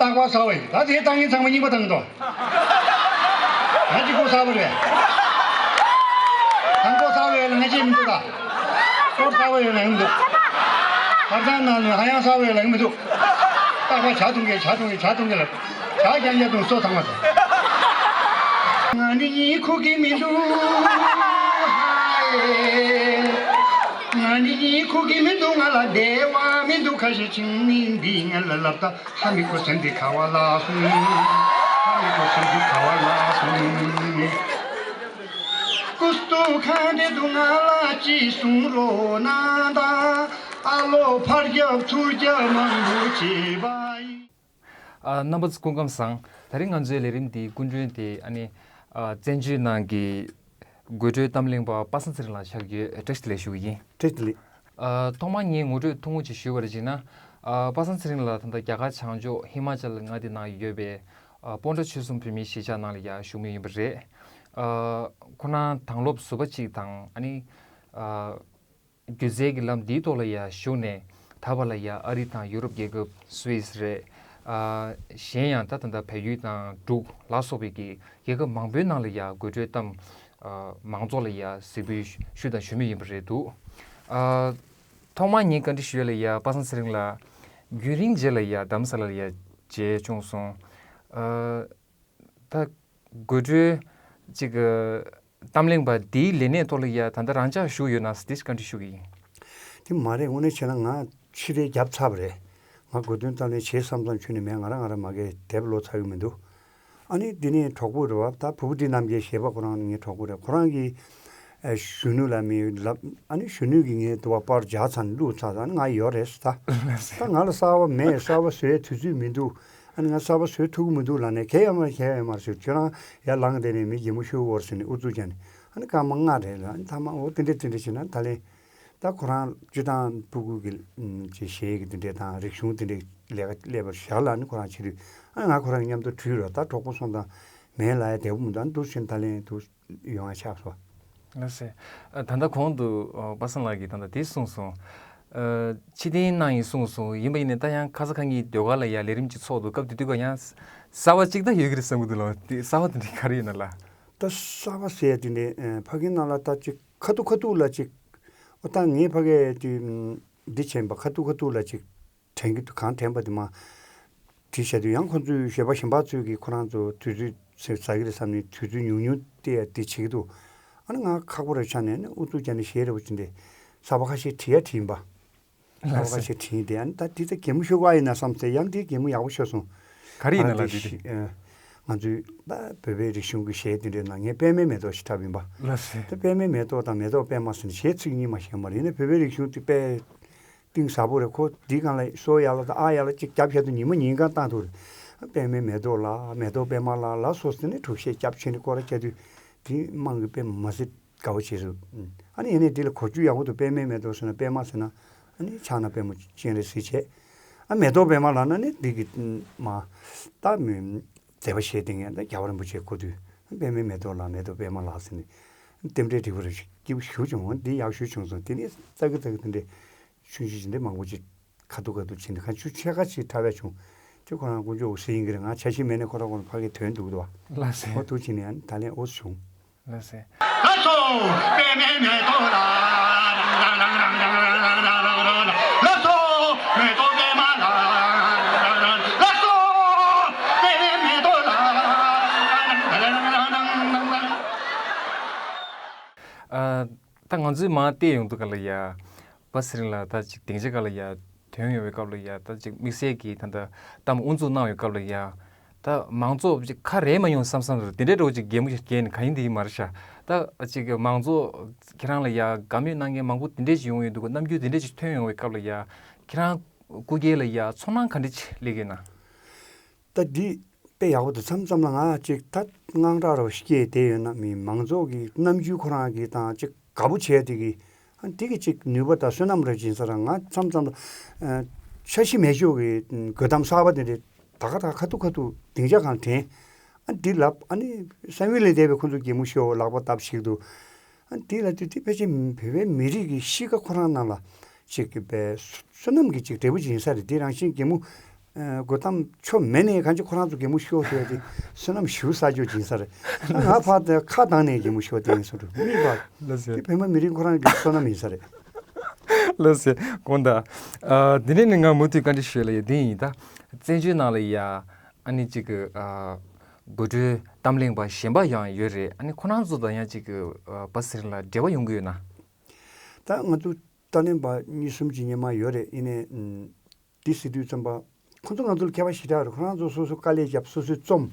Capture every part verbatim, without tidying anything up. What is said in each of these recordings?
རྟག་པར་གསར་པ་ཡིན། ད་དེ་བཏང་མཁན་ཚང་མ་རྙིང་པ་བཏང་གི་འདུག་ད་གཅིག་པོ་གསར་པ་རེད། དང་པོ་གསར་པ་ཡོད་ན་ང་ཅིག་མི་འདུག་ད་སྐོར་གསར་པ་ཡོད་ན་ཡང་མི་འདུག་བར་ཚང་ནང་ནས་ཧ་ཡང་གསར་པ་ཡོད་ན་ཡང་མི་འདུག་རྟག་པར་ཇ་འཐུང་མཁན། ཇ་འཐུང་མཁན། ཇ་འཐུང་མཁན་ལ་ཇ་རྐྱང་རྐྱང་འཐུང་། སོ་ཚང་མ་ཚང་། ང་ནི་གཉིད་ཁུག་གི་མི་འདུག་ཧ་ཡེ། ང་ནི་གཉིད་ཁུག་གི་མི་འདུག་ང་ལ་བདེ་བ་མི་འདུག་ཁ་ཞེ་ཆིང་མིང་འདི་ང་ལ་ལབ་ད། ཧ་མི་གོ་སེམས་འདི་ག་བ་ལ་སོང་། ཧ་མི་གོ་སེམས་འདི་ག་བ་ལ་སོང་། ཀུ་སྟོ་ཁ་འདི་དུ་ང་ལ་ཅི་གསུང་རོགས་གནང་དང་། ཨ་ལོ་ཕར་རྒྱབ་ཚུར་རྒྱབ་མང་པོ་བྱེད་པ་ཡིན། ཨ། རྣམ་པ་ཚོ་སྐུ་ཁམས་བཟང་། ད་རིང་ང་ཚོའི་ལས་རིམ་འདིའི་སྐུ་མགྲོན་དེ་ཨ་ནི། ཨ། བཙན་བྱོལ་ནང་གི་དགོད་བྲོའི་གཏམ་གླེང་པ་པ་སངས་ཚེ་རིང་ལགས་ཆགས་ཡོད། བཀྲ་ཤིས་བདེ་ལེགས་ཞུ་གི་ཡིན། བཀྲ་ཤིས་བདེ་ལེགས། ཨ། ཐོག་མར་ངས་ངོ་སྤྲོད་ཐུང་ངུ་ཅིག་ཞུས་པ་རེད་ཅེ་ན། ཨ། པ་སངས་ཚེ་རིང་ལགས་ད་ལྟ་རྒྱ་གར་བྱང་ཕྱོགས་ཧི་མ་ཅལ་མངའ་སྡེ་ནང་ཡོད་པའི། ཨ། སྤོན་ཊ་ཆོལ་གསུམ་བོད་མིའི་གཞིས་ཆགས་ནང་ལ་ཡང་བཞུགས་མུས་ཡིན་པ་རེད། ཨ། ཁོ་རང་དྭང་སློབ་ཟུར་པ་ཅིག་དང་ཨ་ནི། ཨ། སྒྱུ་རྩལ་གྱི་ལམ་འདིའི་ཐོག་ལ་ཡང་ཞུགས་ནས། ད་བར་ལ་ཡང་ཨ་རི་དང་ཡུ་རོབ་རྒྱལ་ཁབ། སུད་སི་རེད། ཨ། གཞན་ཡང་ད་ད་ལྟ་བལ་ཡུལ་དང་འབྲུག་ལ་སོགས་པའི་གི་རྒྱལ་ཁབ་མང་པོའི་ནང་ལ་ཡང་དགོད་བྲོའི་གཏམ། ཨ། མང་ཚོགས་ལ་ཡང་གཟིགས་འབུལ་ཞུས་དང་ཞུ་མུས་ཡིན་པ་རེད་འདུག་ཨ། ཐོག་མར་ངས་བཀའ་འདྲི་ཞུ་ཡ་ལ་ཡང་པ་སངས་ཚེ་རིང་ལགས་རྒྱུན་རིང་རྗེས་ལ་ཡང་རྡ་རམ་ས་ལ་ལ་ཡང་མཇལ་བྱུང་སོང་། ཨ། ད་དགོད་བྲོའི་ཅིག་གི་གཏམ་གླེང་པ་འདིའི་ལས་གནས་ཐོག་ལ་ཡ་ད་ལྟ་རང་འཇགས་བཞུགས་ཡོད་ན་ཟེར་ཏེ་བཀའ་འདྲི་ཞུ་གི་ཡིན། དེ་མ་རེད། དངོས་གནས་བྱས་ན་ང་ཕྱི་རེ་བརྒྱབ་ཚར་བ་རེད། ང་དགོས་དོན་གཏམ་གླེང་བྱེད་བསམ་བསམ་ཁྱོན་ནས་མེད། ང་རང་ང་རང་མ་གིར་དེབ་ཀློག་ཚར་གི་མི་འདུག་ཨ་ནི་འདི་ནས་གྲོགས་པོ་རེད་བ། ད་བུ་བུ་འདི་རྣམ་རྒྱལ་ཞེས་པ་ཁོ་རང་ངའི་གྲོགས་པོ་རེད། ཁོ་རང་གིས་ཨ་གཞོན་ནུ་ལ་མི་ལབ། ཨ་ནི་གཞོན་ནུ་གིས་ངའི་དུ་བ་པར་རྒྱག་ཚར་ནས་བླུགས་ཚར་ཚར། ཨ་ནི་ང་ཡོད་རེད་ཟེར། ད་ད་ང་ལ་གསར་བ་མེད། གསར་བ་བཟོས་དུས་ཚོད་མི་འདུག་ཨ་ནི་ང་གསར་པ་བཟོས་ཐུབ་ཀྱི་མི་འདུག་ལབ་ནས། གལ་ཡོད་མ་རེད། གལ་ཡོད་མ་རེད་ཟེར། ཁྱོད་རང་ཡར་ལངས་བསྡད་ནས་མི་གད་མོ་ཤོར་བོར་ཟེར་ནས་ཨུ་ཚུགས་བྱས་ནས། ཨ་ནི་སྐར་མ་ལྔ་རེད་ལ། ཨ་ནི་མཐའ་མ་འོ་དེ་འདྲས་དེ་འདྲས་བྱས་ན་ད་ལན་ད་ཁོ་རང་སྤྱིར་བཏང་སྤུ་གུ་གི་ཅིག་གཞས་ཀྱི་དེ་འདྲས་དང་རིག་གཞུང་དེ་འདྲས་ལས་ཀ་སླེབས་པར་བཞག་ལ། ཨ་ནི་ཁོ་རང་ཕྱིར་ཨ་ནི་ང་ཁོ་རང་གི་མཉམ་དུ་བྲུས་རོགས། ད་གྲོགས་པོ་སོང་དང་མེད་ལ་ཡ་བདེ་པོ་མི་འདུག་ཨ་ནི་འདུག་ཕྱིན་ད་ལན་འདུག་ཡོང་ཡ་ཆགས་སོང་། ལགས་སེ། ཨ། ད་ལྟ་གོང་དུ་ཨ་པ་སངས་ལགས་ཀྱིས་ད་ལྟ་དེ་གསུངས་སོང་། ཨ། ཕྱིར་འཐེན་གནང་ཡིན་གསུངས་སོང་། ཡིན་པ་ཡིན་ནའི་ད་ཡང་ཁ་ས་ཁ་ཉིན་ཟློས་གར་ལ་ཡ་ལས་རིམ་ཅིག་ཚོགས་འདུག་སྐབས་དེ་དུས་ཀ་ཡང་གསར་པ་ཅིག་ད་ཡོད་ཀྱི་རེད་བསམ་གྱི་འདུག་ལགས། དེ་གསར་པ་དེ་འདྲ་ག་རེ་ཡིན་ན་ལགས། ད་གསར་པ་ཟེར་ཡ་དེ་འདྲ་ཨ་ཕ་གི་ནང་ལ་ད་ཅིག་ཁ་ཐུག་ཁ་ཐུག་ལ་ཅིག་འོ་ད་ངས་ཕ་གི་དེ་འདི་བྱས་པ་ཁ་ཐུག་ཁ་ཐུག་ལ་ཅིག་དྲན་གྱི་འདུག་གང་དྲན་པ་དེ་མ་བྲིས་བཞག་དུས། ཡང་ཁོང་ཚོའི་གཞས་པ་གཞན་པ་ཚོས་ཀྱིས་ཁོ་རང་ཚོ་དུས་ཚོད་ཟ་གི་རེད་བསམ་ནས་དུས་ཚོད་ཉུང་ཉུང་སྟེར་ཡ་དེ་བྱེད་ཀྱི་འདུག་ཨ་ནི་ང་ཁག་པོ་རེ་ཆགས་ནས་ཨ་ནི་ཨུ་ཚུགས་རྒྱག་ནས་གཞས་རེ་བ་ཅིག་འདི་གསར་པ་ཁ་ཤས་བྲིས་ཡ་བྲིས་ཡིན་པ། གསར་པ་ཁ་ཤས་བྲིས་ཡིན་ཏེ། ཨ་ནི་ད་འདི་ད་གད་མོ་ཤོར་ག་ཡིན་ན་བསམ་སྟེ། ཡང་འདི་གད་མོ་ཡག་པོ་ཤོར་སོང་། ག་རེ་ཡིན་ན་ལ་ཨ་འདི་འདི། ཨ་ང་ཚོའི་ད་བོད་པའི་རིག་གཞུང་གི་གཞས་དེ་འདྲའི་ནང་ངས་པད་མའི་མེ་ཏོག་ཞེས་འཁྲབ་ཡིན་པ། ལགས་སེ། ད་པད་མའི་མེ་ཏོག་དང་མེ་ཏོག་པད་མ་ཟེར་ནས་གཞས་ཚིག་གཉིས་མ་ཤེས་མ་རེད། ཡིན་ན་བོད་པའི་རིག་གཞུང་དེ་དཔེ་གཏིང་ཟབ་པོ་རེད། ཁོ་འདི་སྒང་ལ་སོ་ཡ་ལ་དང་ཨ་ཡ་ལ་ཅིག་རྒྱབ་བཞག་དུས་ཉི་མ་ཉིན་གང་བཏང་ཐུབ་རེད། པད་མའི་མེ་ཏོག་ལ་མེ་ཏོག་པད་མ་ལ་ལ་སོགས་ཟེར་ནས་གྲུབ་གཞས་རྒྱབ་ཆེན་ནས་སྐོར་ར་བྱས་དུས་དེ་དམངས་ཀྱིས་དཔེ་མ་སྲིད་དགའ་བོ་བྱས་སོང་། ཨ་ནི་ཡིན་ནའི་འདི་ལ་གོ་རྒྱུ་ཡག་པོ་འདུག་པད་མའི་མེ་ཏོག་ཟེར་ན་པད་མ་ཟེར་ན་ཨ་ནི་ཕྱག་ན་པད་མོ་སྤྱན་རས་གཟིགས་བྱས། ཨ་མེ་ཏོག་པད་མ་ལབ་ན་ནི་འདི་གི་མ་ད་མི་མཛད་པ་བཞེས་སྟེ་ངས་ད་རྒྱལ་བ་རིན་པོ་ཆེ་གོ་དུས་པད་མའི་མེ་ཏོག་ལ་མེ་ཏོག་པད་མ་ལ་ཟེར་ནས་རྟེན་འབྲེལ་འགྲིག་པ་རེ་སྐྱིད་པོ་ཞེ་པོ་བྱུང་། འདི་ཡག་ཤོས་བྱུང་སོང་། དེ་ནས་ཙག་གི་ཙག་གི་དེ་འདྲའི་ཆུང་ཆུང་ཅིག་འདི་མང་པོ་ཅིག་ཁ་ཐུག་ཁ་ཐུག་ཕྱིན་ཏེ་ཁ་ཆུ་ཕྱེད་ཀ་ཅིག་འཁྲབ་ཡ་བྱུང་། ཅིག་ཁོ་རང་དཀོན་མཆོག་འོད་ཟེར་ཡིན་གྱི་རེད། ང་འཆར་གཞི་མེད་ནས་ཁོ་རང་ཁོ་རང་ཕ་གིར་ཐོན་འདུག་འདུག་བ། ལགས་སེ། ཁོ་ཐུག་ཕྱིན་ནས་ཨ་ནི་ད་ལན་འོ་བྱུང་། ལགས་སེ། ལགས་སོ། པད་མའི་མེ་ཏོག་ལ། ལགས་སོ། མེ་ཏོག་པད་མ་ལ། ལགས་སོ། པད་མའི་མེ་ཏོག་ལ། ཨ། ད་ང་ཚོའི་མར་བལྟས་ཡོང་དུས་སྒང་ལ་ཡ། པ་ཚེ་རིང་ལགས་ད་ཅིག་སྡིངས་ཆ་སྒང་ལ་ཡ་ཐོན་ཡོང་བའི་སྐབས་ལ་ཡ། ད་ཅིག་དམིགས་བསལ་གྱི་ད་ལྟ་གཏམ་དབུ་འཛུགས་གནང་བའི་སྐབས་ལ་ཡ། ད་མང་ཚོགས་ཅིག་ཁ་རེག་མ་ཡོང་བསམ་བསམ་རེད། དེ་འདྲའི་འདྲ་བོ་ཅིག་གད་མོ་ཞིག་བགད་ནས་གང་ཡིན་དེ་ཡིན་མ་རེད་ཤག་ད་ཅིག་མང་ཚོགས་ཁྱེད་རང་ལ་ཡ་དགའ་མོས་གནང་མཁན་མང་པོ་དེ་འདྲས་ཅིག་ཡོང་ཡོང་དུས། རྣམ་འགྱུར་དེ་འདྲས་ཅིག་ཐོན་ཡོང་བའི་སྐབས་ལ་ཡ། ཁྱེད་རང་སྐུ་སྒེར་ལ་ཡ་ཚོར་སྣང་ག་འདྲས་ཅིག་སླེབས་ཀྱི་ཡོད་ན། ད་འདི་དཔེ་ཡག་པོ་འདུག་མཚམས་མཚམས་ལ་ང་ཅིག་ད་དངངས་སྐྲག་རོ་སྐྱེས་བསྡད་ཡོད་ན། མི་མང་ཚོགས་ཀྱི་རྣམ་འགྱུར་ཁོ་རང་གི་དང་ཅིག་དགའ་པོ་བྱས་དེ་གི་ཨ་འདི་གི་ཅིག་ནུས་པ་དང་བསོད་ནམས་རེ་སྦྱིན་ས་ར། ང་མཚམས་མཚམས་ལ་ཨ་འཆར་གཞི་མེད་ཕྱོགས་ཀྱི་དགོད་གཏམ་གསར་པ་དེ་འདྲ་ད་ག་ད་ག་ཁ་ཐུག་ཁ་ཐུག་སྡིངས་ཆ་སྒང་དྲན། ཨ་འདི་ལབ། ཨ་ནི་གསང་བའི་ལས་འདས་པའི་ཁོ་ཚོ་གད་མོ་ཤོར་ལག་པ་བརྡབ་ཞིག་འདུག་ཨ་འདི་ལ་དུས་དེ་ཕལ་ཆེར་བོད་པའི་མི་རིགས་ཀྱི་གཤིས་ཀ་ཁོ་རང་ནང་ལ་ཅིག་གི་པའི་བསོད་ནམས་ཀྱི་ཅིག་འབྲས་བུ་ཅིག་ཡིན་ས་རེད། དེ་རང་བཞིན་གད་མོ་ ཨ་དགོད་གཏམ་ཆོ་མེད་ནས་གང་ཅི་ཁོ་རང་ཚོ་གད་མོ་ཤོར་ཤོར་ཏེ་བསོད་ནམས་ཞུ་ས་ཅོ་སྦྱིན་ས་རེད། ང་ཕར་དེ་ཁ་གདངས་ནས་གད་མོ་ཤོར་ཏེ་ཡིན་སོང་འགྲོ་མིག་པ། ལགས་སོ། དེ་བོད་མི་མི་རིགས་ཁོ་རང་གི་བསོད་ནམས་ཡིན་ས་རེད། ལགས་སོ། དགོངས་དག་ཨ་འདི་ནས་ནི་ང་མུ་མཐུད་བཀའ་འདྲི་ཞུ་ལ་ཡ་འདི་ཡིན་ད། བཙན་བྱོལ་ནང་ལ་ཡ་ཨ་ནི་གཅིག་གི་ཨ་དགོད་བྲོའི་གཏམ་གླེང་པ་གཞན་པ་ཡང་ཡོད་རེད། ཨ་ནི་ཁོ་རང་ཚོ་དང་ཡང་གཅིག་གི་ཨ་བ་ཟེར་ལ་འབྲེལ་བ་ཡོང་གི་ཡོད་ན། ད་ང་ཚོ་ད་ལན་པ་གཉིས་གསུམ་གྱི་སྙན་མ་ཡོད་རེད། ཡིན་ནའི་ཨམ་འདི་ཟེར་དུས་ཙམ་པ་ཁོ་ཚོ་ང་ཚོ་ལ་ཁྱད་པར་ཞེ་དྲག་རེད། ཁོ་རང་ཚོ་སོ་སོ་དཀའ་ལས་བརྒྱབ་སོ་སོས་རྩོམ།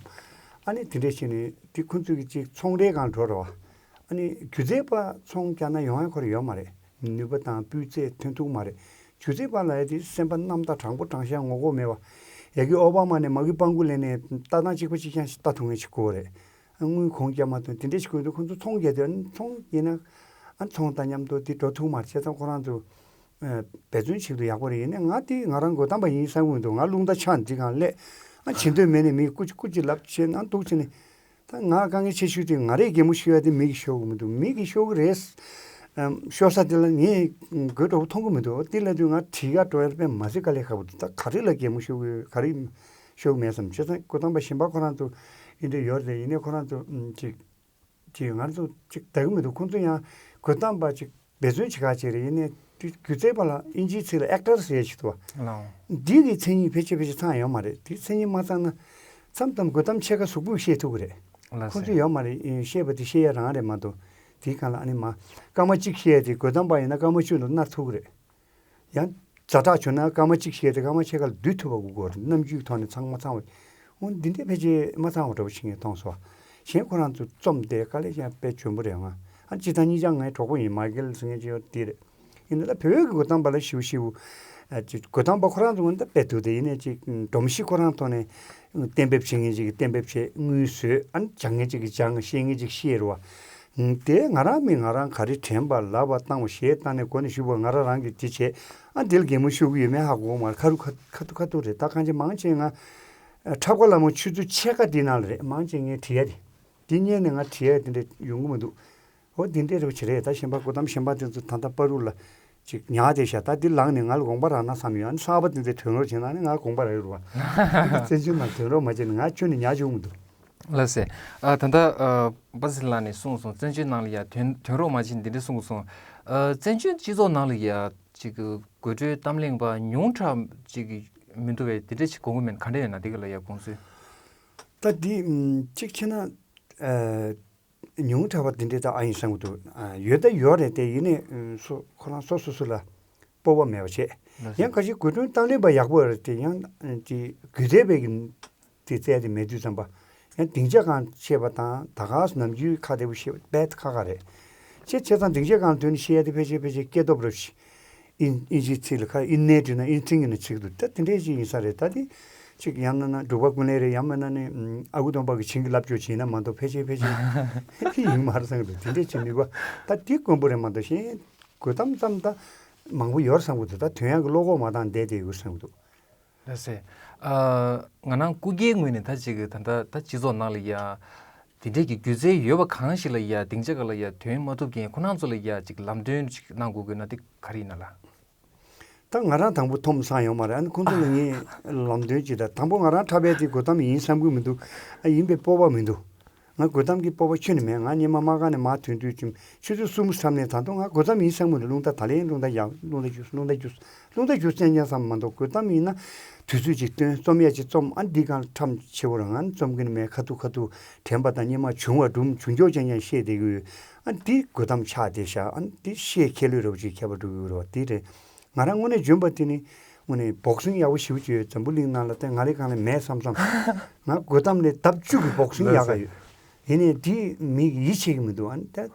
ཨ་ནི་དེ་འདྲས་བྱས་ནས་དེ་ཁོ་ཚོ་གི་ཅིག་ཚོང་རའི་སྒང་འགྲོ་རེད་བ། ཨ་ནི་སྒྱུ་རྩལ་པ་ཚོང་རྒྱག་ན་ཡོང་ཡ་ཁོ་རང་ཡོད་མ་རེད། ནུས་པ་དང་སྤུས་ཚད་ཐོན་ཐུབ་མ་རེད། སྒྱུ་རྩལ་པ་ལ་ཡ་དེ་སེམས་པ་རྣམ་དག་དྲང་པོ་དྲང་བཞག་ངོ་ལྐོག་མེད་པ། ཡ་གི་ཨོ་བྷ་མ་ནས་མ་གི་སྤང་གུ་ལེན་ནས་ལྟ་སྟངས་གཅིག་པ་གཅིག་རྐྱང་ཞིག་ལྟ་ཐུབ་མཁན་ཞིག་དགོས་རེད། དངུལ་གོང་རྒྱ་མ་ཐོན་དེ་འདྲས་ཞིག་དགོས་འདུག་ཁོང་ཚོ་ཚོང་རྒྱག་དུས་ཨ་ནི་ཚོང་རྒྱག་ན་ཨ་ཚོང་དང་མཉམ་དུ་དེ་འགྲོ་ཐུབ་མ་རེད། བྱས་ཙང་ཁོ་རང་ཚོ་འབད་བརྩོན་བྱེད་དུ་ཡག་པོ་རེད། ཡིན་ནའི་ང་དེ་ང་རང་དགོད་གཏམ་པ་ཡིན་བསམ་གི་མི་འདུག་ང་རླུང་རྟ་ཆག་འདི་གང་སླེབས་ཨ་བྱེད་འདོད་མེད་ནས་མི་སྐུ་མཁྱེན་སྐུ་མཁྱེན་ལབ་བྱས་ན་འདུག་བྱས་ནས་ད་ང་དཀའ་ངལ་ཆེ་ཤོས་དེ་ང་རས་གད་མོ་ཤོར་ཡ་དེ་མི་གིས་ཤོར་གི་མི་འདུག་མི་གིས་ཤོར་གི་རེད། ཤོར་ས་དེ་ལ་ངས་དགོད་བྲོ་པོ་མཐོང་གི་མི་འདུག་དེ་ལབ་དུས་ང་བྲིས་ཀ་འགྲོ་ཡ་དཔེ་མ་སྲིད་དཀའ་ལས་ཁག་པོ་འདུག་ད་ག་རེ་ལ་གད་མོ་ཤོར་གི་ཡོད་ག་རེ་ཤོར་གི་མེད་བསམ། བྱས་ཙང་དགོད་གཏམ་པ་གཞན་པ་ཁོ་རང་ཚོ་ཡིན་འདྲ་ཡོད་རེད། ཡིན་ནའི་ཁོ་རང་ཚོ་ཅིག་ཅིག་ང་ཚོ་ཅིག་ལྟ་གི་མི་འདུག་ཁོང་ཚོ་ཡང་དགོད་གཏམ་པ་ཅིག་འབད་བརྩོན་བྱེད་ཁག་ཅིག་རེད། ཡིན་ནའི་སྒྱུ་རྩལ་པ་ལ་ཨིན་ཇིའི་ཚིག་ལ་ཨེག་ཊར་ཟེར་ཞིག་འདུག་བ། ལའོ། འདི་གི་མཚན་ཉིད་ཕལ་ཆེར་ཕལ་ཆེར་ཚང་ཡོད་མ་རེད། དེ་མཚན་ཉིད་མ་ཚང་ན་མཚམས་མཚམས་དགོད་གཏམ་ཕྱེད་ཀ་གཟུགས་པོས་བཤད་ཐུབ་ཀྱི་རེད། ལགས་ཁོང་ཚོ་སོ། ཡོད་མ་རེད། ཨེ་བཤད་པ་དེ་བཤད་ཡ་རང་རེད་མ་གཏོགས་དེའི་སྒང་ལ་ཨ་ནི་མ་སྐར་མ་གཅིག་བཤད་ཡ་དེ་དགོད་གཏམ་པ་ཡིན་ན་སྐར་མ་བཅུ་ལ་མནར་ཐུབ་ཀྱི་རེད། ཡང་ཛ་དྲག་བྱུང་ན་སྐར་མ་གཅིག་བཤད་དེ་སྐར་མ་ཕྱེད་ཀ་ལ་བསྡུ་ཐུབ་པ་དགོས་ཀྱི་རེད། རྣམ་འགྱུར་ཐོག་ནས་ཚང་མ་ཚང་བ། འོ་འདི་འདྲའི་ཕལ་ཆེར་མ་ཚང་བ་འདྲ་པོ་བྱེད་མཁན་མཐོང་སོང་། གཞན་ཁོ་རང་ཚོ་རྩོམ་དེ་དཀའ་ལས་ཀྱང་དཔེ་འཇོན་པོ་རེད་ང་། ཨ་སྤྱིར་བཏང་གཉིས་ཆ་ངའི་གྲོགས་པོ་ཡིན། མའི་ཀེལ་ཟེར་མཁན་ཅིག་ཡོད་དེ་རེད། ཡིན་ན་ད་བོད་ཀྱི་དགོད་གཏམ་པ་ལ་ཞིའུ་ཞིའུ། ཨ་ཅིག་དགོད་གཏམ་པ་ཁོ་རང་ཚོ་ངོ་ད་དཔེ་སྡུག་དེ་ཡིན་ནའི་ཅིག་སྒྲོམ་གཞི་ཁོ་རང་ཐོག་ནས་གཏན་འབེབས་བྱེད་མཁན་ཅིག་གིས་གཏན་འབེབས་བྱེད། དངུལ་བཟོས། ཨ་སྦྱང་མཁན་ཅིག་གིས་སྦྱང་། ཤེས་མཁན་ཅིག་ཤེས་རེད་བ། དེ་ང་རང་མི་ང་རང་ག་རེ་དྲན་པ་ལབ་པ་བཏང་བ་གཞས་བཏང་ནས་གོ་ནས་ཞུ་བ་ང་རང་རང་གིས་དེ་བྱས། ཨ་འདིར་གད་མོ་ཤོར་གི་ཡོད་མེད་ཧ་གོ་མ་རེད། ཁ་རུ་ཁ་ཁ་ཐུག་ཁ་ཐུག་རེད། ད་གང་ཅི་མང་ཆེ་ང་ཨ་འཁྲབ་ཁ་ལ་མོ་ཆུ་ཚོད་ཕྱེད་ཀ་དེ་ནང་ལ་རེད། མང་ཆེ་ངས་བྲིས་ཡ་དེ་དེ་ཉན་ནས་ང་བྲིས་ཡ་དེ་འདྲ་ཡོང་གི་མི་འདུག་འོ་དེ་འདྲ་རེད་བ་བྱེད་རེད། ད་གཞན་པ་དགོད་གཏམ་གཞན་པ་དེ་ཚོ་ད་ལྟ་པ་རུ་ལ་ཅིག་ཉག་དེ་བཞག་ད་འདི་ལངས་ནས་ང་ལ་དགོངས་པ་རག་ན་བསམ་ཡོད། ཨ་ནི་གསར་པ་དེ་ཚོས་དོན་རོགས་བྱས་ན་ནི་ང་དགོངས་པ་རག་ཡོད་རེད་བ། བཙན་བྱོལ་ནང་དོན་རོགས་མ་བྱས་ན་ང་ཁྱོན་ནས་ཉག་བྱུང་མི་འདུག་ལགས་སེ། ཨ་ད་ལྟ་ཨ་པ་སི་ལགས་ནས་གསུངས་སོང་། བཙན་བྱོལ་ནང་ལ་ཡ་དོན་དོན་རོགས་མ་བྱེད་འདི་འདྲ་གསུངས་སོང་། ཨ་བཙན་བྱོལ་སྤྱི་ཚོགས་ནང་ལ་ཡ་ཅིག་གི་དགོད་བྲོའི་གཏམ་གླེང་པ་ཉུང་དྲགས་ཅིག་མི་འདུག་བས། འདི་འདྲ་ཅིག་དགོངས་ཀྱི་མེད་ན་ག་འདྲ་ཡོད་ན་འདི་ག་ལ་ཡ་དགོངས་ཚུལ། ད་འདི་ཨམ་གཅིག་བྱས་ན་ཨ་ཉུང་དྲགས་པ་འདི་འདྲ་ད་ཨ་ཡིན་བསམ་གྱི་འདུག་ཨ་ཡོད་ད་ཡོད་རེད་དེ། ཡིན་ནའི་ཨམ་སོ་ཁོ་རང་སོ་སོ་སོ་ལ་སྤོབས་པ་མེད་པ་བྱས། ལགས་སེ། ཡང་ཁ་ཤས་དགོད་བྲོའི་གཏམ་གླེང་པ་ཡག་པོ་རེད་དེ། ཡང་ཨ་དེ་སྒྱུ་རྩལ་པའི་གི་དེ་རྩལ་དེ་མེད་དུས་ཙམ་པ། ཡང་སྡིངས་ཆ་སྒང་བཤད་པ་དང་ད་ག་སུ་ནམ་རྒྱུན་ཁ་བདེ་པོ་བཤད་པ་དཔེ་ཁག་ཁག་རེད། ཅེས་བྱས་ཙང་སྡིངས་ཆ་སྒང་དོན་བཤད་ཡ་དེ་ཕལ་ཆེར་ཕལ་ཆེར་སྐྱེས་སྟོབས་རབ་ཞིག་ཨིན་ཨིན་ཇིའི་ཚིག་ལ་ཁ་ཨིན་ནེ་ཊི་ན་ཨིན་སི་ཊིང་ནས་བྱེད་ཀྱི་འདུག་ད་དེ་འདྲས་ཅིག་ཡིན་ས་རེད། ད་དེ་ཅིག་ཡང་ན་ན་འབྲུག་པ་ཀུན་ལེགས་རེད། ཡང་མིན་ན་ནི་ཨ་ཁུ་སྟོན་པ་གི་བྱིན་གྱིས་བརླབས་བྱས་བྱས་ན་མ་གཏོགས་ཕལ་ཆེར་ཕལ་ཆེར་ཡིན་མ་རེད་བསམ་གྱི་འདུག་དེ་འདྲས་ཅིག་ནུས་པ་ད་དེ་དཀོན་པོ་རེད་མ་གཏོགས་གཞན་དགོད་གཏམ་ཙམ་ད་མང་པོ་ཡོད་རེད་བསམ་གྱི་འདུག་ད་དོན་ཡག་གི་བློ་ཁོག་མ་བཏང་བསྡད་དེ་ཡོད་བསམ་གྱི་འདུག་ལགས་སེ། ཨ་ང་རང་སྐུ་སྒེར་ངོས་ནས་ད་ཅིག་ད་ལྟ་ད་སྤྱི་ཚོགས་ནང་ལ་ཡ་དེ་འདྲས་ཀྱི་སྒྱུ་རྩལ་ཡོད་པ་གང་ཞིག་ལ་ཡ་སྡིངས་ཆ་སྒང་ལ་ཡ་དོན་མ་ཐུབ་མཁན་ཁོ་རང་ཚོ་ལ་ཡ་ཅིག་ལམ་སྟོན་ཅིག་གནང་དགོས་དགོས་ན་དེ་ག་རེ་ཡིན་ན་ལགས། ད་ང་རང་དང་པོ་ཐོམ་སང་ཡོང་མ་རེད། ཨ་ནི་ཁོང་ཚོ་ལ་ངས་ལམ་སྟོན་ཅིག་ད་དང་པོ་ང་རང་འཁྲབ་པའི་དེ་དགོད་གཏམ་ཡིན་བསམ་གྱི་མི་འདུག་ཨ་ཡིན་པའི་སྤོབས་པ་མི་འདུག་ང་དགོད་གཏམ་གྱི་སྤོབས་པ་ཁྱོན་ནས་མེད། ང་སྔོན་མ་དམག་སྒར་ནས་མར་ཐོན་དུས་ཀྱི་ཆུ་ཚོད་གསུམ་མཚམས་ནས་ད་དུང་ང་དགོད་གཏམ་ཡིན་བསམ་གྱི་མི་འདུག་རླུང་རྟ་ད་ལན་རླུང་རྟ་ཡག་རླུང་རྟ་རྒྱུགས་རླུང་རྟ་རྒྱུགས་རླུང་རྟ་རྒྱུགས་བསམ་མ་གཏོགས་དགོད་གཏམ་ཡིན་ན་དུས་ཚོད་ཅིག་བཏོན་རྩོམ་ཡ་ཅིག་རྩོམ། ཨ་འདི་གང་འཁྲབ་ཆེ་བོ་རང་ང་རྩོམ་གྱི་མེད། ཁ་ཐུག་ཁ་ཐུག་དྲན་པ་དང་སྔོན་མ་བྱུང་བ་སྒྲུང་བྱུང་ཆོག་ཅན་ཅན་བཤད་བསྡད་ཀྱི་ཡོད། ཨ་འདི་དགོད་གཏམ་ཆགས་བསྡད་ཤག་ཨ་འདི་བཤད་ཁྱད་ལོས་རབ་ཅིག་ཁྱད་པར་འགྲོ་གི་ཡོད་རེད་བ། དེ་རེད། ང་རང་དངོས་གནས་འཇོན་པ་དེ་ནི་དངོས་གནས་སྦོག་སིང་ཡག་པོ་ཞེ་པོ་ཅིག་ཡོད། འཛམ་བུ་གླིང་ནང་ལ་ད་ང་རེ་གང་ལས་མེད་བསམ་བསམ། ང་དགོད་གཏམ་ལས་ལྡབ་བཅུ་གི་སྦོག་སིང་ཡག་ག་ཡོད། ཡིན་ནའི་དེ་མི་གིས་ཡིད་ཆེས་ཀྱི་མི་འདུག་ཨ་ནི་ད་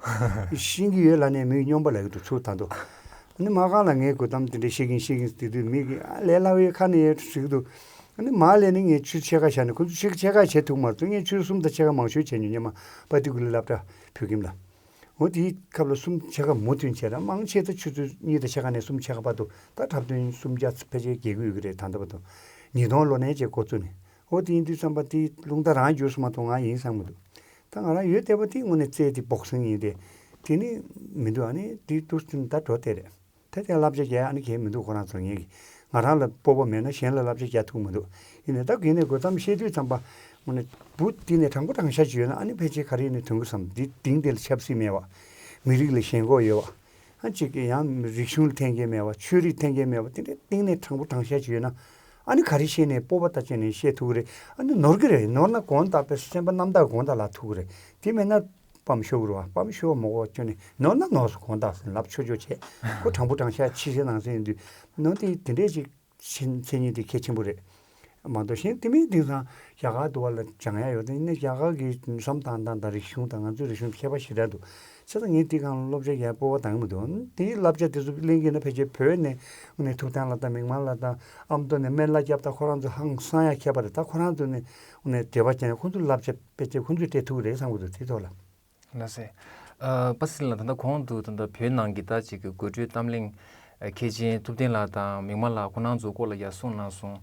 ཤེས་ཀྱི་ཡོད་ལབ་ནས་མི་གིས་སྨྱོན་པ་ལབ་ཀྱི་འདུག་ཚུར་ད་དུ། ཨ་ནི་མ་གང་ལ་ངའི་དགོད་གཏམ་དེ་འདྲ་བཤད་གིན་བཤད་གིན་དེ་དུས་མི་གིས་ཨ་ལས་སླ་བའི་ཁ་ནས་ཡོད་ཟེར་གྱི་འདུག་ཨ་ནི་མ་ལས་ནི་ངས་ཆུ་ཕྱེད་ཀ་བཞག་ནས་ཁོ་ཚོ་ཕྱེད་ཀ་ཕྱེད་ཀ་བྱེད་ཐུབ་མ་རེད། ངས་ཆུ་གསུམ་དང་ཕྱེད་ཀ་མང་ཤོས་བྱས་ཉོ་ཉེ་མ་པ་ཏི་ཀུ་ལི་སློབ་གྲྭ་བོད་ཁྱིམ་ལ། འོ་དེའི་སྐབས་ལ་གསུམ་ཕྱེད་ཀ་མུ་མཐུད་བྱས་ར་མང་ཆེ་ད་ཆུ་ཚོད་གཉིས་དང་ཕྱེད་ཀ་ནས་གསུམ་ཕྱེད་ཀ་བར་དུ་ད་འཁྲབ་སྟོན་གསུམ་བརྒྱ་ཕལ་ཆེར་རྒྱག་གི་ཡོད་ཀྱི་རེད། ད་ལྟ་བར་དུ་ཉིས་སྟོང་ལོ་ནས་བྱས་འགོ་བཙུགས་ནས། འོ་དེ་ཡིན་དུས་ཙམ་པ་དེ་རླུང་རྟ་རང་རྒྱུགས་སུ་མ་གཏོགས་ང་ཡིན་བསམ་གྱི་འདུག་ད་ང་རང་ཡོད་བསྡད་པ་དེ་དངོས་གནས་རྩལ་དེ་སྦོག་སིང་ཡིན་ཏེ། དེ་ནི་མི་འདུག་ཨ་ནི་དེ་དུས་ཙམ་ད་འགྲོ་བསྡད་རེད། ད་དེ་བསླབ་བྱ་རྒྱག་ཨ་ནི་གལ་མི་འདུག་ཁོ་རང་ཚོ་ངེད་ཀྱི་ ང་རང་ལ་སྤོབས་པ་མེད་ན་གཞན་ལ་བསླབ་བྱ་རྒྱག་ཐུབ་མི་འདུག་ཡིན་ནའི་ད་གིན་ནས་དགོད་གཏམ་བཤད་དུས་ཙམ་པ་དངོས་གནས་བུ་འདི་ནས་དྲང་པོ་དྲང་བཞག་ཅིག་ཡོད་ན་ཨ་ནི་ཕལ་ཆེར་ག་རེ་ཡིན་ནའི་དོན་གྱི་བསམ། འདི་གཏིང་དེ་ལ་ཆབ་སྲིད་མེད་པ། མི་རིགས་ལ་ཞེན་ཁོག་ཡོད་པ། ཨ་གཅིག་གི་ཡང་རིག་གཞུང་ལ་འཐེན་མཁན་མེད་པ། ཆོས་རིག་འཐེན་མཁན་མེད་པ། དེ་འདྲའི་གཏིང་ནས་དྲང་པོ་དྲང་བཞག་ཅིག་ཡོད་ན་ཨ་ནི་ག་རེ་བཤད་ནས་སྤོབས་པ་དང་བཅས་ནས་བཤད་ཐུབ་ཀྱི་རེད། ཨ་ནི་ནོར་གྱི་རེད། ནོར་ན་དགོངས་དག་པའི་སེམས་པ་རྣམ་དག་དགོངས་དག་ལ་ཐུག་གི་རེད། དེ་མེད་ན་སྤམ་ཤོར་གི་རེད་བ། སྤམ་ཤོར་བ་མ་གོ་ཁྱོན་ནས་ནོར་ན་ནོར་སོང་དགོངས་དག་ཟེར་ལབ་ཆོག་ཆོག་བྱས། ཁོ་དྲང་པོ་དྲང་བཞག་ཕྱི་གསལ་ནང་གསལ་ཡིན་དུས་ནོར་དེ་དེ་འདྲས་ཅིག་ཕྱིན་མཚན་ཉིད་དེ་གལ་ཆེན་པོ་རེད། མ་གཏོགས་གཞན་དེ་མིན་དེང་སང་རྒྱ་གར་དུ་བ་ལ་སྦྱང་ཡ་ཡོད་དེ་ནས་རྒྱ་གར་གྱི་བསམ་སྟངས་སྟངས་དང་རིག་གཞུང་དང་ང་ཚོའི་རིག་གཞུང་ཁྱད་པར་ཞེ་དྲག་འདུག་བྱས་ཙང་ངས་དེ་གང་སློབ་གྲྭའི་ཡར་སྤོབས་པ་འདང་གི་མི་འདུག་དེའི་བསླབ་བྱ་དེ་ཚོ་གླེང་གི་ན་ཕལ་ཆེར་བོད་ནས་ནས་ཐུབ་བསྟན་ལགས་དང་མིག་དམར་ལགས་དང་ཨ་མདོ་ནས་སྨན་བླ་སྐྱབས་དང་ཁོ་རང་ཚོ་ཧང་སང་ཡ་ཁྱད་པར་རེད། ད་ཁོ་རང་ཚོ་ནས་ནས་འབྲེལ་བ་བྱས་ནས་ཁོ་ཚོའི་བསླབ་བྱ་ཕལ་ཆེར་ཁོ་ཚོས་སྤྲད་ཐུབ་ཀྱི་རེད་བསམ་གི་འདུག་དེའི་ཐོག་ལ། ལགས་སེ། ཨ་པ་སེ་ལགས་ད་ལྟ་གོང་དུ་ད་ལྟ་བོད་ནང་གི་ད་ཅིག་གི་དགོད་བྲོའི་གཏམ་གླེང་ཨ་མཁས་ཅན་ཐུབ་བསྟན་ལགས་དང་མིག་དམར་ལགས་ཁོ་རང་ཚོའི་སྐོར་ལ་ཡར་གསུངས་གནང་སོང་།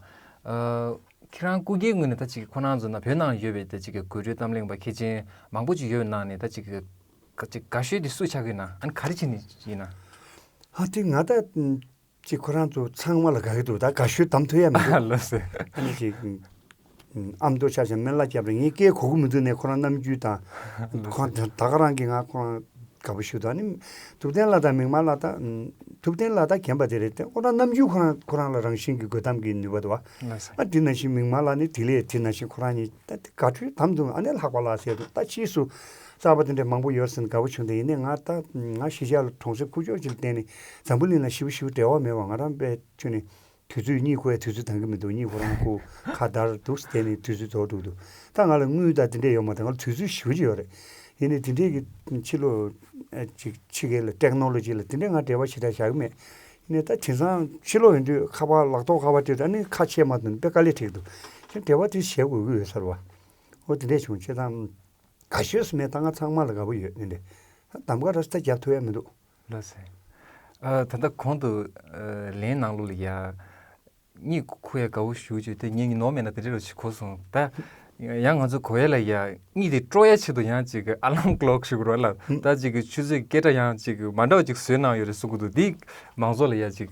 ཨ་ཁྱེད་རང་སྐུ་སྒེར་ངོས་ནས་ད་ཅིག་ཁོ་རང་ཚོ་ན་བོད་ནང་ཡོད་པའི་ད་ཅིག་གི་དགོད་བྲོའི་གཏམ་གླེང་པ་མཁས་ཅན་མང་པོ་ཅིག་ཡོད་པའི་ནང་ནས་ད་ཅིག་གི་ག་ཅིག་དགའ་ཤོས་དེ་སུ་ཆགས་ཀྱི་ཡོད་ན། ཨ་ནི་ག་རེ་བྱས་ནས་ཡིན་ན། ཨ་དེ་ང་ད་ཅིག་ཁོ་རང་ཚོ་ཚང་མ་ལ་དགའ་གི་འདུག་ད་དགའ་ཤོས་གདམ་ཐུབ་ཡ་མི་འདུག་ལགས་སེ། ཨ་ནི་ཅིག་ཨ་མདོ་ཆ་བཞག་སྨན་བླ་སྐྱབས་རེད། ངས་སྐད་གོ་གི་མི་འདུག་ནས་ཁོ་རང་རྣམ་འགྱུར་དང་ལགས་ཁོ་སེ། ད་ག་རང་གིས་ང་ཁོ་རང་དགའ་པོ་ཞུ་དང་ནི་ཐུབ་བསྟན་ལགས་དང་མིག་དམར་ལགས་དང་ཐུབ་བསྟན་ལགས་ད་རྒན་པ་དེ་རེད་དེ་ཁོ་རང་རྣམ་འགྱུར་ཁོ་རང་ཁོ་རང་ལ་རང་བཞིན་གྱི་དགོད་གཏམ་གྱི་ནུས་པ་འདུག་བ། ལགས་སེ། ཨ་དེ་ནང་བཞིན་མིག་དམར་ལགས་ནི་དེ་ལས་དེ་ནང་བཞིན་ཁོ་རང་ཉིད་ད་དེ་དགའ་སྤྲོའི་དམ་དུ་ཨ་ནི་ལྷག་པ་ལགས་ཟེར་འདུག་ད་ཕྱིས་སུ་གསར་པ་དེ་འདྲ་མང་པོ་ཡོད་ཟིན་དགའ་པོ་བྱུང་དེ་ཡིན་ནའི་ང་ད་ང་གཞིས་ཆགས་ལ་གྲོང་གསེབ་ཁུག་ཀྱོག་ཅིག་ལ་བརྟེན་ནས་འཛམ་བུ་གླིང་ལ་ཞེ་པོ་ཞེ་པོ་འབྲེལ་བ་མེད་པ་ང་རང་པས་ཁྱོད་ནི། དུས་ཚོད་གཉིད་ཁུག་ཡ་དུས་ཚོད་འདང་གི་མི་འདུག་གཉིད་ཁོ་རང་ཁུག་ཁ་བརྡར་འདུག་དེ་ནི་དུས་ཚོད་རྫོགས་འགྲོ་གི་འདུག་ད་ང་ལ་དངུལ་དང་དེ་འདྲས་ཡོད་མ་རེད། ང་ལ་དུས་ཚོད་ཞེ་པོ་ཅིག་ཡོད་རེད། ཡིན་ནའི་དེ་འདྲས་ཀྱི་ཕྱི་ལོགས་ཨ་ཅིག་ཕྱི་རྒྱལ་ལ་ཊེག་ནོ་ལོ་ཇི་ལ་དེ་འདྲས་ང་འབྲེལ་བ་ཞེ་དྲག་བཞག་གི་མེད། ཡིན་ནའི་ད་དེང་སང་ཕྱི་ལོགས་ཡོང་དུས་ཁ་པར་ལག་ཐོག་ཁ་པར་སྤྲད་དུས་ཨ་ནི་ཁ་ཕྱེ་མ་ཐུབ་ནས་དཔེ་དཀའ་ལས་འཕྲད་ཀྱི་འདུག་ཁྱེད་འབྲེལ་བ་དེ་བྱེད་དགོས་ཀྱི་ཡོད་ས་རེད་བ། འོ་དེ་འདྲས་བྱུང་བྱས་ཙང་། དགའ་ཤོས་སུ་མེད་ད་ང་ཚང་མ་ལ་དགའ་པོ་ཡོད་ནི་འདྲ། གདམ་ག་ར་ས་རྒྱབ་ཐུབ་ཡ་མི་འདུག་ལགས་སེ། ཨ་ད་ལྟ་གོང་དུ་ཨ་ལན་ནང་ལོགས་ལ་ཡ། གཉིད་ཁུག་ཡ་དགའ་པོ་ཞུ་བྱས་དེ་ངས་ནོར་མེད་ན་དེ་འདྲ་རུ་ཞིག་གོ་སོང་ད། ཡང་ང་ཚོ་གོ་ཡ་ལ་ཡ་གཉིད་དེ་སྤྲོ་ཡ་ཆེད་དུ་ཡང་ཅིག་ཨ་ལམ་ཀློག་ཞུ་དགོས་ར་ལ་ད་ཅིག་ཆུ་ཚོད་སྐད་སྒྲ་ཡང་ཅིག་མ་འདྲ་བ་ཅིག་བཟོས་གནང་ཡོད་རེད་གསུང་གི་འདུག་འདི་མང་ཚོགས་ལ་ཡ་ཅིག་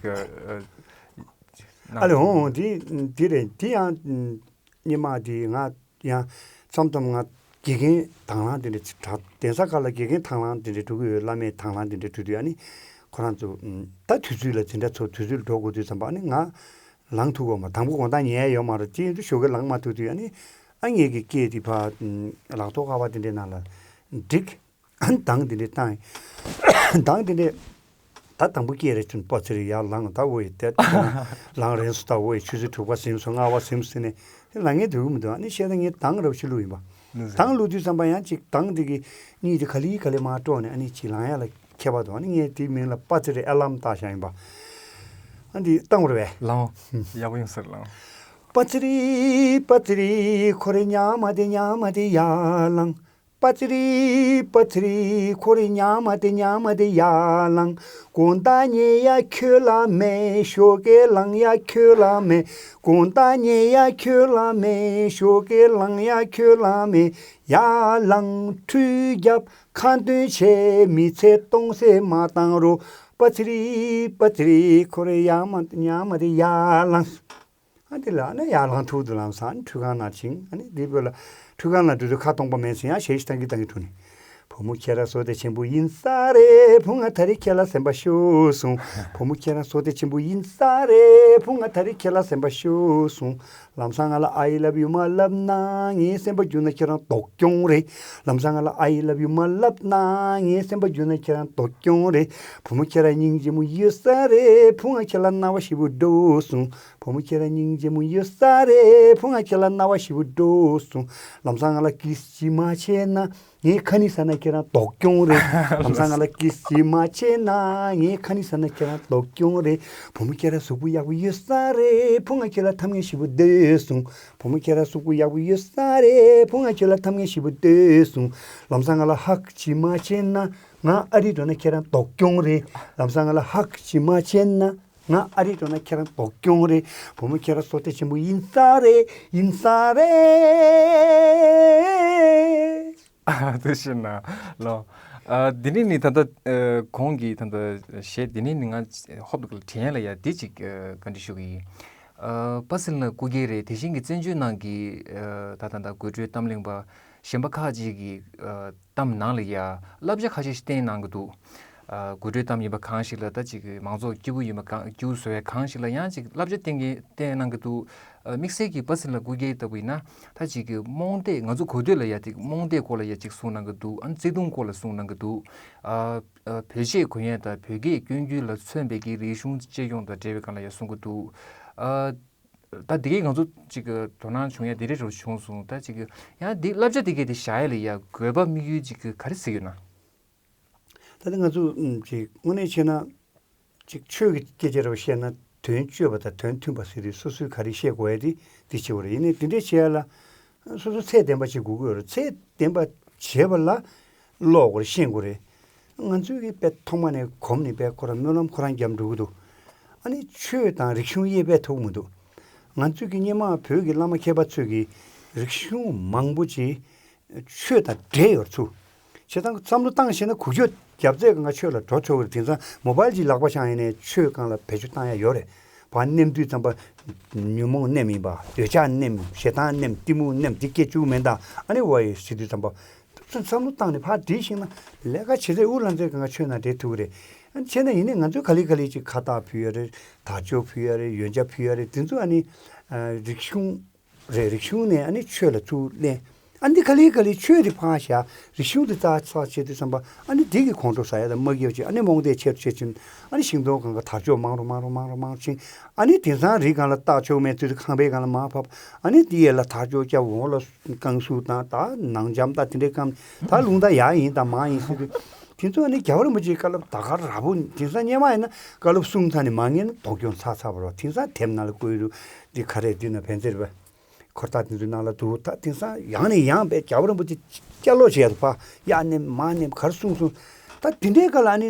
ཨ། ཨ་ལེ་འོང་འོང་འདི་འདི་རེད་འདི་ཡང་། སྙེ་མ་དེ་ང་ཡང་མཚམས་མཚམས་ང་དགེ་རྒན་དང་བླངས་དེ་འདྲ་ཅིག་གྲགས་གདན་ས་ཁག་ལ་དགེ་རྒན་དང་བླངས་དེ་འདྲ་འགྲོ་གི་ཡོད། བླ་མའི་དང་བླངས་དེ་འདྲ་འགྲོ་དུས་ཨ་ནི་ཁོ་རང་ཚོ་ད་དུས་ཚོད་ལ་འཛིན་གྲྭ་ཚོ་དུས་ཚོད་ལ་འགྲོ་དགོས་དུས་ཙམ་པ་ཨ་ནི་ང་ལངས་ཐུབ་གོ་མ་དང་པོ་དགོང་དག་ཉལ་ཡ་ཡོད་མ་རེད། དེ་ཡིན་དུས་ཞོགས་ཀས་ལངས་མ་ཐུབ་དུས་ཨ་ནི་ཨ་ངེད་ཀྱི་སྐད་དེ་ཕར་ལག་ཐོག་ཁ་པར་དེ་འདྲའི་ནང་ལ་འགྲིག་གདངས་དེ་འདྲས་བཏང་། གདངས་དེ་འདྲས། ད་དང་པོ་སྐད་རེ་ཆུན་པོ་ཚེ་རེ་ཡར་ལངས་ད་འོ་ཡི་དེ་ལངས་རན་སོ་ད་འོ་ཡི་ཆུ་ཚོད་དྲུག་པ་ཟིན་སོང་ལྔ་པ་ཟིན་སོང་ཟེར་ནས་དེ་ལངས་ངེས་འདོད་གི་མི་འདུག་ཨ་ནི་བཤད་ད་ངས་གདངས་རབ་ཞིག་བླུགས་ཡིན་པ། གདངས་བླུགས་དུས་ཙམ་པ་ཡང་ཅིག་གདངས་དེ་གི་གཉིད་དེ་ག་ལེ་ག་ལེ་མར་དཀྲོག་ནས་ཨ་ནི་ཅིག་ལངས་ཡ་ལ་ཁྱད་པར་འདུག་ཨ་ནི་ངས་དེའི་མིང་ལ་པ་ཚེ་རེ་ཨ་ལམ་བཏགས་བཞག་ཡིན་པ། ཨ་འདི་བཏང་བ་རེད་པས། ལའོ། ཡག་པོ་ཡོང་ས་རེད་ལའོ། པ་ཚེ་རི་པ་ཚེ་རི་ཁོ་རེ་ཉ་མ་དེ་ཉ་མ་དེ་ཡར་ལངས། པ་ཚེ་རི་པ་ཚེ་རི་ཁོ་རེ་ཉ་མ་དེ་ཉ་མ་དེ་ཡར་ལངས། དགོང་དག་ཉལ་ཡ་ཁྱོད་ལ་མེད། ཞོགས་ཀས་ལངས་ཡ་ཁྱོད་ལ་མེད། དགོང་དག་ཉལ་ཡ་ཁྱོད་ལ་མེད། ཞོགས་ཀས་ལངས་ཡ་ཁྱོད་ལ་མེད། ཡར་ལངས་ཁྲུས་བརྒྱབ་ཁ་འདོན་བྱས། མི་ཚེ་སྟོང་ཟད་མ་བཏང་རོགས། པ་ཚེ་རི་པ་ཚེ་རི་ཁོ་རེ་ཡ་མ་ཉ་མ་དེ་ཡར་ལངས། ཨ་འདི་ལ་ཨ་ནི་ཡར་ལངས་ཐུབ་འདུག་ལམ་སང་ཨ་ནི་ཁྲུས་ཁང་ནང་ཕྱིན། ཨ་ནི་འདི་བོད་ལ་ཁྲུས་ཁང་ནང་འགྲོ་དུས་ཁ་སྟོང་པ་མེད་ཟིན་ཡང་ཞལ་ཞིག་བཏང་གི་བཏང་གི་འགྲོ་ནི། བུ་མོ་ཁྱེད་རང་བསོད་བདེ་ཆེན་པོ་ཡིན་ས་རེད། བུ་ང་ད་རེས་ཁྱེད་ལ་སེམས་པ་ཤོར་སོང་། བུ་མོ་ཁྱེད་རང་བསོད་བདེ་ཆེན་པོ་ཡིན་ས་རེད། བུ་ང་ད་རེས་ཁྱེད་ལ་སེམས་པ་ཤོར་སོང་། ལམ་སང་ང་ལ་I love you མ་ལབ་ན་ངའི་སེམས་པ་འགྱུར་ན་ཁྱེད་རང་སྡུག་གྱོང་རེད། ལམ་སང་ང་ལ་I love you མ་ལབ་ན་ངའི་སེམས་པ་འགྱུར་ན་ཁྱེད་རང་སྡུག་གྱོང་རེད། བུ་མོ་ཁྱེད་རང་སྙིང་རྗེ་མོ་ཡོད་ས་རེད། བུ་ང་ཁྱེད་ལ་སྣང་བ་ཞེ་པོ་འགྲོ་སོང་། བུ་མོ་ཁྱེད་རང་སྙིང་རྗེ་མོ་ཡོད་ས་རེད། བུ་ང་ཁྱེད་ལ་སྣང་བ་ཞེ་པོ་འགྲོ་སོང་། ལམ་སང་ང་ལ་ཀིས་ཅིག་མ་བྱས་ན་ངའི་ཁ་ནི་ཟ་ན་ཁྱེད་རང་སྡུག་གྱོང་རེད། ལམ་སང་ང་ལ་ཀིས་ཅིག་མ་བྱས་ན་ངའི་ཁ་ནི་ཟ་ན་ཁྱེད་རང་སྡུག་གྱོང་རེད། བུ་མོ་ཁྱེད་རང་གཟུགས་པོ་ཡག་པོ་ཡོད་ས་རེད། བུ་ང་ཁྱེད་ལ་ཐབས་ངན་ཞེ་པོ་འདོད་སོང་། བུ་མོ་ཁྱེད་རང་གཟུགས་པོ་ཡག་པོ་ཡོད་ས་རེད། བུ་ང་ཁྱེད་ལ་ཐབས་ངན་ཞེ་པོ་འདོད་སོང་། ལམ་སང་ང་ལ་ཧག་ཅིག་མ་བྱས་ན་ང་ཨ་རི་འགྲོ་ན་ཁྱེད་རང་སྡུག་གྱོང་རེད། ལམ་སང་ང་ལ་ཧག་ཅིག་མ་བྱས་ན། ང་ཨ་རི་འགྲོ་ན་ཁྱེད་རང་སྡུག་གྱོང་རེད། བུ་མོ་ཁྱེད་རང་བསོད་བདེ་ཆེན་པོ་ཡིན་ས་རེད། ཡིན་ས་རེད། ཨ་དེ་ཤེས་ན་ལོ། ཨ་འདི་ནི་ནི་ད་ལྟ་ཨ་གོང་གི་ད་ལྟ་གཞས་འདི་ནི་ནི་ང་ཧོབ་ཏེ་དྲན་ཡ་ལ་ཡ་འདི་ཅིག་ཨ་བཀའ་འདྲི་ཞུ་གི་ཡིན། ཨ་པ་སེ་ལ་སྐུ་སྒེར་རེད། དེ་བཞིན་གྱི་བཙན་བྱོལ་ནང་གི་ཨ་ད་ད་ད་དགོད་བྲོའི་གཏམ་གླེང་པ་གཞན་པ་ཁག་ཅིག་གི་ཨ་གཏམ་ནང་ལ་ཡ་བསླབ་བྱ་ཁ་ཤས་ཤིག་བསྟན་གནང་གི་འདུག་ཨ་དགོད་བྲོའི་གཏམ་ཡིན་པ་གང་ཞིག་ལ་ད་ཅིག་གི་མང་ཚོགས་སྐྱིད་པོ་ཡིན་པ་གང་སྐྱིད་པོ་བཟོ་བའི་གང་ཞིག་ལ་ཡང་ཅིག་བསླབ་བྱ་བསྟན་གི་བསྟན་གནང་གི་འདུག་ཨ་དམིགས་བསལ་གྱི་པ་སེ་ལ་སྐུ་སྒེར་ལྟ་བུ་ཡིན་ན་ད་ཅིག་གི་རྨོངས་དད་ང་ཚོ་གོ་ཐོས་ལ་ཡ་ཅིག་རྨོངས་དད་སྐོར་ལ་ཡ་ཅིག་གསུངས་གནང་གི་འདུག་ཨ་བརྩེ་དུང་སྐོར་ལ་གསུངས་གནང་གི་འདུག་ཨ་ཨ་བོད་ཆས་གོན་ཡས་དང་བོད་སྐད་སྐྱོན་རྒྱུ་ལ་མཚོན་པའི་གི་རིག་གཞུང་གཅེས་སྐྱོང་དང་འབྲེལ་བའི་སྒང་ལ་ཡ་གསུང་གི་འདུག་ཨ་ད་འདི་གའི་ང་ཚོ་ཅིག་གི་དོ་སྣང་བྱུང་ཡ་འདི་འདྲའི་རུ་བྱུང་སོང་། ད་ཅིག་གི་ཡང་འདི་བསླབ་བྱ་འདི་གའི་དེ་བཞག་ཡ་ལ་ཡ་དགོས་པ་དམིགས་ཡུལ་ཅིག་གི་ག་རེ་ཟེར་ཡོད་ན། ད་ལྟ་ང་ཚོ་ཨུམ་ཅིག་དངོས་གནས་བྱས་ན་ཅིག་ཆོས་ཀྱི་སྐད་ཆ་རེ་བཤད་ན་དོན་སྤྱོད་པ་དང་དོན་མཐུན་པ་ཟེར་དུས་སོ་སོའི་ག་རེ་བཤད་དགོས་ཡ་དེ་དེ་བྱེད་དགོས་རེད། ཡིན་ནའི་དེ་འདྲའི་བྱེད་ཡ་ལ་སོ་སོ་ཚད་ལྡན་པ་ཅིག་དགོས་ཀྱི་ཡོད་རེད། ཚད་ལྡན་པ་བྱེད་པ་ལ་ཀློག་དགོས་རེད། ཤེས་དགོས་རེད། ང་ཚོའི་གི་དཔེ་ཐོག་མ་ནས་གོམས་ནས་དཔེ་ཁོ་རང་སྨོན་ལམ་ཁོ་རང་བརྒྱབ་འགྲོ་གི་འདུག་ཨ་ནི་ཆོས་དང་རིག་གཞུང་དབྱེ་བས་ཐུག་མི་འདུག་ང་ཚོའི་གི་སྔོན་མ་བོད་ཀྱི་བླ་མ་མཁས་པ་ཚོས་ཀྱི་རིག་གཞུང་མང་པོ་ཅིག་ཆོས་དང་འབྲེལ་ཡོད་ཚུལ། བྱས་ཙང་བསམ་བློ་བཏང་ཤེས་ན་གུ་ཁྱོད་རྒྱབ་རྩེ་གང་ག་ཆོས་ལ་འགྲོ་ཆོག་གི་རེད། དེང་སང་མོ་བལ་གྱི་ལག་པ་འཆང་ཡིན་ནའི་ཆོས་སྒང་ལ་བེད་སྤྱོད་བཏང་ཡ་ཡོད་རེད། བར་ནེམ་དུས་ཙམ་པ་ཉོན་མོངས་ནེམ་ཡིན་པ། འདོད་ཆགས་ནེམ། ཞེ་སྡང་ནེམ། གཏི་མུག་ནེམ། འདི་སྐད་བཅུག་མེད་ད། ཨ་ནི་བ་ཡི་ཟེར་དུས་ཙམ་པ་བསམ་བློ་བཏང་ནས་ཕར་བསྒྲིལ་ཤེས་ན་ལས་ཀ་བྱེད་ཚད་དབུ་ལྷན་ཚད་གང་ག་ཆོས་ནང་འབྲེལ་ཐུབ་ཀྱི་རེད། ཨ་ནི་བྱས་ན་ཡིན་ནའི་ང་ཚོས་ག་ལེ་ག་ལེ་ཅིག་ཁ་བཏགས་ཕུལ་ཡ་རེད། དར་ལྕོག་ཕུལ་ཡ་རེད། ཡོན་ཆབ་ཕུལ་ཡ་རེད། དེ་ཚོ་ཨ་ནི་རིག་གཞུང་རེད། རིག་གཞུང་ནས་ཨ་ནི་ཆོས་ལ་ཚུར་ལེན། ཨ་ནི་ག་ལེ་ག་ལེ་ཆོས་དེ་ཕར་བཞག་རིག་གཞུང་དེ་རྩ་ཆག་བྱེད་དུས་ཙམ་པ་ཨ་ནི་དེ་གི་ཁོང་ཁྲོ་ཟ་ཡ་དང་མ་སྐྱིད་པ་ཅིག་ཨ་ནི་རྨོངས་དད་ཆེ་རུ་ཆེ་ཕྱིན། ཨ་ནི་ཤིང་སྡོང་སྒང་ག་དར་ལྕོག་མང་རུ་མང་རུ་མང་རུ་མང་རུ་ཕྱིན། ཨ་ནི་དེང་སང་རི་སྒང་ལ་བཏགས་ཆོག་མེད་ཚུལ་དུ་ཁང་པའི་སྒང་ལ་མར་ཕབ། ཨ་ནི་དེ་ཡས་ལ་དར་ལྕོག་བརྒྱབ། འོག་ལ་རྐང་ཟུག་དང་ད་ནང་འཇམ་ད་དེ་འདྲའི་སྐམ། ད་རླུང་རྟ་ཡག་ཡིན་དང་མང་ཡིན་ཟེར་དུས། དེ་ཚོ་ཨ་ནི་རྒྱལ་བ་རིན་པོ་ཆེའི་བཀའ་སློབ་ད་ག་རང་པོ། དེང་སང་སྔོན་མ་ཡིན་ན་བཀའ་སློབ་གསུང་ཚར་ནས་མ་ཉན་ན་སྡུག་གྱོང་ཚ་ཚ་བ་རེད། དེང་སང་དེབ་ནང་ལ་བཀོད་འདུག་འདི་ག་རེད། འདི་ན་བན་ཚེ་རེད་པ། འཁོར་ཐག་དེ་ཚོའི་ནང་ལ་འདུག་ད་དེང་སང་ཡང་ནས་ཡང་དཔེ་རྒྱལ་བ་རིན་པོ་ཆེ་བསྐྱར་ལོག་བྱས་འདུག་པ། ཡར་ནེམ་མར་ནེམ་ག་རེ་གསུངས་གསུངས། ད་དེ་འདྲའི་སྐབས་ལ་ཨ་ནི་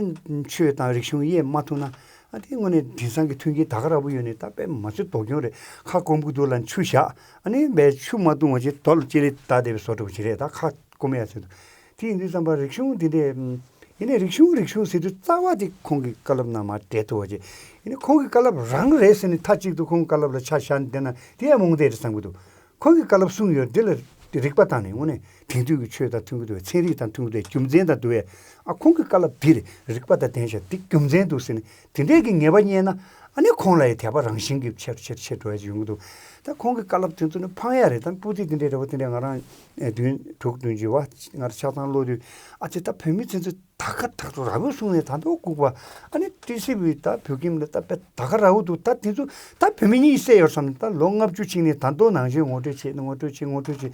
ཆོས་དང་རིག་གཞུང་དབྱེ་མ་ཐུབ་ན། ཨ་དེ་དངོས་གནས་དེང་སང་གི་མཐུན་རྐྱེན་ད་ག་རང་པོ་ཡོད་ནས་ད་དཔེ་མ་ཚོད་སྡུག་གྱོང་རེད། ཁ་སྐོམ་གྱི་འདུག་ལ་ཆུ་བཞག་ཨ་ནི་དཔེ་ཆུ་མ་བཏུང་བ་ཅིག་རྡོ་ལ་ལྕེ་ལེ་བཏགས་བསྡད་པའི་བཟོ་འདྲ་པོ་ཅིག་རེད། ད་ཁ་སྐོམ་ཡ་ཟེར་འདུག་དེ་ཡིན་དུས་ཙམ་པ་རིག་གཞུང་དེ་འདྲས། ཡིན་ནའི་རིག་གཞུང་རིག་གཞུང་ཟེར་དུས་རྩ་བ་དེ་ཁོང་གི་བཀའ་སློབ་ནང་མར་འདྲེས་ཐུབ་པ་ཅིག་ཡིན་ནའི་ཁོང་གི་བཀའ་སློབ་རང་རེད་ཟེར་ནས་མཐའ་གཅིག་ཏུ་ཁོང་གི་བཀའ་སློབ་ལ་ཆ་བཞག་ནས་བསྡད་ན་དེ་ཡང་རྨོངས་དད་རེད་བསམ་གྱི་འདུག་ཁོང་གིས་བཀའ་སློབ་གསུངས་ཡོད་འདི་ལ་རིག་པ་བཏང་ནས་དངོས་གནས་དེང་དུས་ཀྱི་ཆོས་དང་མཐུན་གྱི་འདུག་བས། ཚན་རིག་དང་མཐུན་གྱི་འདུག་བས། རྒྱུ་མཚན་དང་འདུག་བས། ཨ་ཁོང་གི་བཀའ་སློབ་འདི་རེད། རིག་པ་དང་ལྡན་ཤག་འདི་རྒྱུ་མཚན་འདུག་ཟེར་ནས་དེ་འདྲས་ཀྱི་ངེས་པ་རྙེད་ན་ཨ་ནི་ཁོང་ལ་ཡང་དད་པ་རང་བཞིན་གྱིས་ཆེར་ཆེར་ཆེར་འགྲོ་ཡ་ཅིག་ཡོང་གི་འདུག་ད་ཁོང་གི་བཀའ་སློབ་དེ་ཚོ་ནི་ཕངས་ཡ་རེད། ད་སྤུ་ཏི་དེ་འདྲས་རེད་བ། དེ་འདྲས་ང་རང་ཨེ་བདུན་དྲུག་བདུན་ཅུ་བ། ང་རང་ཆ་ཚང་ཀློག་དུས་ཨ་ཙི་ད་བོད་མི་དེ་ཚོ་ད་ག་དྲག་ཏུ་ར་བོ་གསུངས་ནས་ད་མདོ་ལྐུགས་པ། ཨ་ནི་ཏི་སི་བི་ད་བོད་ཁྱིམ་ལ་ད་དཔེ་ད་ག་ར་བོ་འདུག་ད་དེ་ཚོ་ད་བོད་མི་གཉིད་སད་ཡོད་བསམ་ནས་ད་ལོ་ལྔ་བཅུ་ཕྱིན་ནས་ད་མདོ་ནང་ཆོས་ངོ་སྤྲོད་བྱེད་ངོ་སྤྲོད་བྱེད་ངོ་སྤྲོད་བྱེད།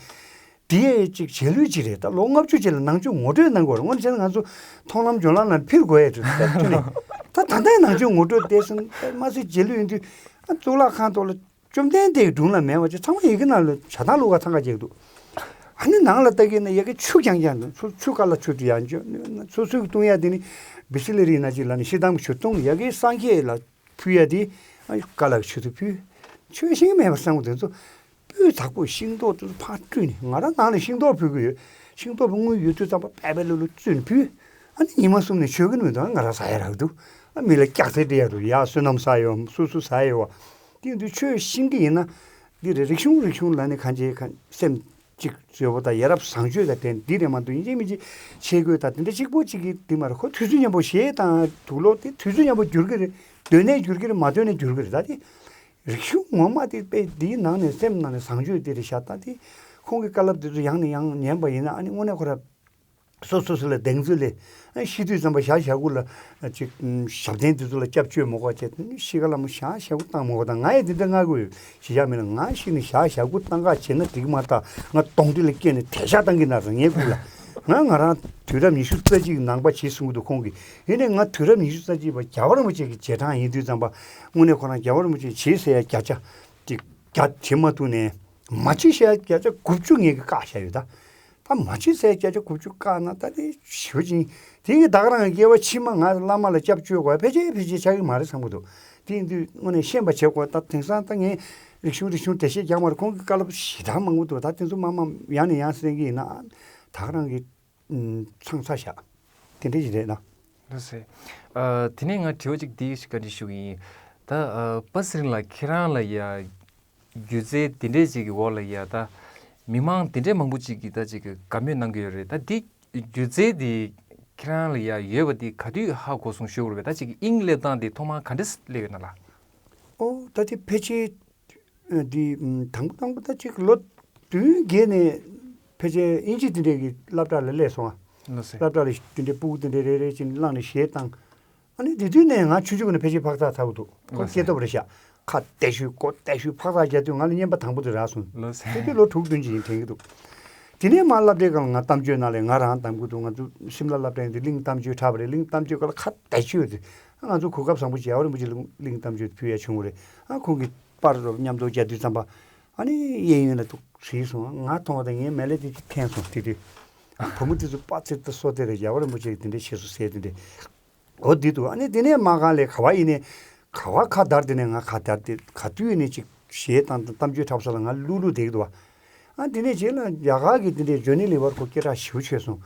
དེ་ཡས་ཅིག་རྗེས་ལུས་ཅིག་རེད། ད་ལོ་ལྔ་བཅུ་ཅིག་ལ་ནང་ཆོས་ངོ་སྤྲོད་གནང་དགོས་རེད། དངོས་གནས་བྱས་ན་ང་ཚོ་མཐོང་ལམ་སྦྱོར་ལམ་ནང་འཕིར་དགོས་ཡས་རེད། ད་ཁྱོད་ནས་ད་ད་ལྟའི་ནང་ཆོས་ངོ་སྤྲོད་བལྟས་སོང་། ད་མ་ཟད་རྗེས་ལུས་ཡིན་དུས་ཨ་གཙུག་ལག་ཁང་ཐོག་ལ་བཅོམ་ལྡན་འདས་ཀྱི་སྒྲུང་ལ་མེད་པ་ཅིག་ཚང་མ་ཡི་གེ་ནང་ལ་ཇ་དང་བླུགས་ག་ཐང་ག་བྱེད་འདུག་ཨ་ནི་ནང་ལ་ལྟ་གི་ན་ཡ་གི་ཆུ་རྐྱང་རྐྱང་འདུག་ཆུ་ཆུ་ཀ་ལ་ཆུ་དུ་ཡང་འཇོ་སོ་སོའི་བཏུང་ཡ་དེ་ནི་བི་སི་ལེ་རི་ན་ཅིག་ལ་ནི་ཤི་དམ་གྱི་ཆུ་བཏུང་། ཡ་གི་སངས་རྒྱས་ལ་ཕུལ་ཡ་དེ་ཨ་ཀ་ལ་གི་ཆུ་དུ་ཕུལ། ཆོས་ཤིང་མེད་པར་བསམ་གི་དེ་ཚོ་སྤུས་དག་པོ་ཤིང་ཏོག་དེ་ཚོ་ཕར་བཀྲུས་ནས། ང་རང་ནང་ནས་ཤིང་ཏོག་ཕུལ་གི་ཡོད། ཤིང་ཏོག་པོ་དངུལ་ཡོད་དུས་ཙམ་པ་པད་པད་ལུག་ལུག་བཙུགས་ནས་ཕུལ། ཨ་ནི་ཉི་མ་གསུམ་ནས་ཆོས་གི་ནུས་དང་ང་རང་ཟ་ཡ་རག་འདུག་ཨ་མི་ལ་སྐྱག་རྫས་སྤྲད་ཡ་འདུག་ཡ་བསོད་ནམས་ཟ་ཡོད། སོ་སོ་ཟ་ཡོད་བ། དེ་ཡིན་དུས་ཆོས་ཤིང་གི་ཡིན་ན་འདི་རེད། རིག་གཞུང་རིག་གཞུང་ལ་ནི་གང་བྱེད་གང་སེམས་གཅིག་བཟོས་པ་དང་ཡ་རབས་བཟང་སྤྱོད་དང་ལྡན་འདི་རེད་མ་གཏོགས་ཡིན་གཅིག་མིན་གཅིག་ཆས་གོས་དང་དེ་འདྲ་གཅིག་པོ་གཅིག་གི་འདི་མ་རེད། ཁོ་དུས་ཚོད་མཉམ་པོ་གཞས་དང་དུག་ལོག་དེ་དུས་ཚོད་མཉམ་པོ་འགྱུར་གི་རེད། སྡོད་གནས་འགྱུར་གི་རེད། མ་སྡོད་གནས་འགྱུར་གི་རེད། ད་དེ་རིག་གཞུང་ངོ་མ་དེ་དཔེ་འདིའི་ནང་ནས་སེམས་ནང་ནས་བཟང་སྤྱོད་དེ་རེད་ཤག་ད་དེ་ཁོང་གི་བཀའ་སློབ་དེ་ཚོ་ཡང་ནས་ཡང་ཉན་པ་ཡིན་ན་ཨ་ནི་དངོས་གནས་ཁོ་ར་སོ་སོ་སོ་ལ་གདེང་ཚོད་ལས་ཨ་ཤི་དུས་ཙམ་པ་ཞག་ཞག་གུ་ལ་ཅིག་ཞབས་བརྟན་དེ་ཚོ་ལ་སྐྱབས་བཅོལ་མོ་ག་བྱས་ཤི་ཁ་ལ་མོ་ཞག་ཞག་གུ་བཏང་མོ་ག་ད་ང་ཡི་དེ་འདྲ་ང་གུ་ཡོད་ཤི་ཞག་མིན་ན་ང་ཤི་ནས་ཞག་ཞག་གུ་བཏང་ག་བྱས་ན་འགྲིག་མ་ད་ང་གདོང་དྲི་ལ་སྐྱེས་ནས་དལ་ཞག་བཏང་གི་ན་ར་ངའི་གུ་ལ་ང་ང་རང་དུས་རབས་ཉི་ཤུ་རྩ་གཅིག་ནང་པ་བྱེད་གསུང་གི་འདུག་ཁོང་གིས། ཡིན་ནའི་ང་དུས་རབས་ཉི་ཤུ་རྩ་གཅིག་པ་རྒྱལ་བ་རིན་པོ་ཆེ་གི་རྗེས་འབྲང་ཡིན་དུས་ཙམ་པ་དངོས་གནས་ཁོ་རང་རྒྱལ་བ་རིན་པོ་ཆེ་བྱེད་ཟེར་ཡ་བརྒྱ་ཆ་ཅིག་བརྒྱ་བྱེད་མ་ཐུབ་ནས་མ་བྱེད་ཟེར་ཡ་བརྒྱ་ཆ་དགུ་བཅུ་ངེད་ཀྱི་བཀག་བཞག་ཡོད་ད། ད་མ་བྱེད་ཟེར་ཡ་བརྒྱ་ཆ་དགུ་བཅུ་བཀག་ན་ད་དེ་ཞེ་པོ་ཅིག་དེ་གི་ད་ག་རང་གི་སྐྱེ་བ་ཕྱི་མ་ང་བླ་མ་ལ་སྐྱབས་བཅོལ་དགོས་ཕལ་ཆེར་ཕལ་ཆེར་ཆགས་ཀྱི་མ་རེད་བསམ་གྱི་འདུག་དེ་ཡིན་དུས་དངོས་གནས་ཤེས་པ་བྱེད་དགོས། ད་དེང་སང་ད་ངས་རིག་གཞུང་རིག་གཞུང་འགྲེལ་བཤད་རྒྱག་མ་རེད། ཁོང་གི་བཀའ་སློབ་ཞེ་དྲག་མང་པོ་འདུག་ད་དེ་ཚོ་མ་མ་ཡང་ནས་ཡང་གསན་གྱི་ཡིན་ན་ད་ག་རང་གི་ཚང་ཚ་བཞག་དེ་འདྲ་ཞིག་རེད་ན། ལགས་སེ། ཨ། དེ་ནས་ང་དྲི་བ་གཅིག་འདི་ཞིག་བཀའ་འདྲི་ཞུ་གི་ཡིན། ད་ཨ་པ་ཚེ་རིང་ལགས་ཁྱེད་རང་ལ་ཡ་སྒྱུ་རྩལ་འདི་འདྲས་ཅིག་གི་འོག་ལ་ཡ་ད་མི་མང་འདི་འདྲས་མང་པོ་ཅིག་གིས་ད་ཅིག་གི་དགའ་མོས་གནང་གི་ཡོད་རེད། ད་འདི་སྒྱུ་རྩལ་འདི་ཁྱེད་རང་ལ་ཡ་ཡོད་པ་འདི་ག་དུས་ཧ་གོ་སོང་ཞུ་དགོས་རེད་པས། ད་ཅིག་གི་དབྱིངས་སླེབས་སྟངས་འདི་ཐོག་མར་ག་འདྲས་སླེབས་ཡོད་ན་ལགས། ཨོ་ད་དེ་ཕལ་ཆེར་འདི་དང་པོ་དང་པོ་ད་ཅིག་ལོ་བདུན་བརྒྱད་ནས་ཕལ་ཆེར་དབྱིན་ཇི་དེ་འདྲས་ཀྱི་སློབ་གྲྭ་ལ་སླེབས་སོང་ཨ། ལགས་སེ། སློབ་གྲྭ་ལ་དེ་འདྲས་སྤུ་གུ་དེ་འདྲས་རེ་རེ་བྱས་ནས་བླངས་ནས་གཞས་བཏང་། ཨ་ནི་དེ་དུས་ནས་ང་ཆུང་ཆུང་ནས་ཕལ་ཆེར་འཕག་འཚག་ཚ་པོ་འདུག་ཁོ་ལགས་སེ། སྐྱེ་སྟོབས་རེད་ཤག་ཁ་བརྡ་ཤུལ་མགོ་བརྡ་ཤུལ་འཕག་འཚག་རྒྱག་དུས་ང་ལ་རྔན་པ་དང་པོ་དེ་རག་སོང་། ལགས་སེ། དེ་དུས་ལོ་དྲུག་བདུན་ཅིག་ཡིན་དྲན་གྱི་འདུག་དེ་ནས་མར་སློབ་གྲྭའི་སྒང་ལ་ང་གཏམ་བརྗོད་ནང་ལ་ང་རང་གཏམ་གྱི་འདུག་ང་ཚོ་སིམ་ལ་སློབ་གྲྭ་ཡིན་དུས་གླིང་གཏམ་བརྗོད་འཁྲབ་པ་རེད། གླིང་གཏམ་བརྗོད་སྒང་ལ་ཁ་བརྡ་ཤུལ་དེ་ང་ཚོ་གོ་སྐབས་བཟང་པོ་ཅིག་རྒྱལ་བ་རིན་པོ་ཆེ་ལ་གླིང་གཏམ་བརྗོད་ཕུལ་ཡ་བྱུང་བ་རེད། ཨ་ཁོང་གིས་པར་རོབ་མཉམ་དུ་རྒྱག་དུས་ཙམ་པ་ཨ་ནི་གཡས་གཡོན་ལ་འདུག་བྲིས་སོང་། ང་མཐོང་བ་དང་ངའི་མལ་ལས་དེ་ཅིག་འཐེན་སོང་། དེ་དུས་བུ་མོ་དེ་ཚོ་པ་ཚེ་ད་སོ་དེ་རེད། རྒྱལ་བ་རིན་པོ་ཆེ་གིས་དེ་འདྲས་བྱས་སོང་ཟེར་དེ་འདྲས། འོ་འདི་འདུག་ཨ་ནི་དེ་ནས་མ་གང་ལས་ག་བ་ཡིན་ནས་ག་བ་ཁ་བརྡར་དེ་ནས་ང་ཁ་བརྡར་དེ་ག་དུས་ཡིན་ནས་ཅིག་གཞས་བཏང་གཏམ་བརྗོད་འཁྲབ་ས་ལ་ང་བླུག་བླུག་བསྡད་ཀྱི་འདུག་བ། ཨ་དེ་ནས་རྗེས་ལ་རྒྱ་གར་གྱི་དེ་འདྲའི་ཇོ་ནི་ལི་ཝར་ཁོ་སྐད་གྲགས་ཞེ་པོ་ཆེ་སོང་།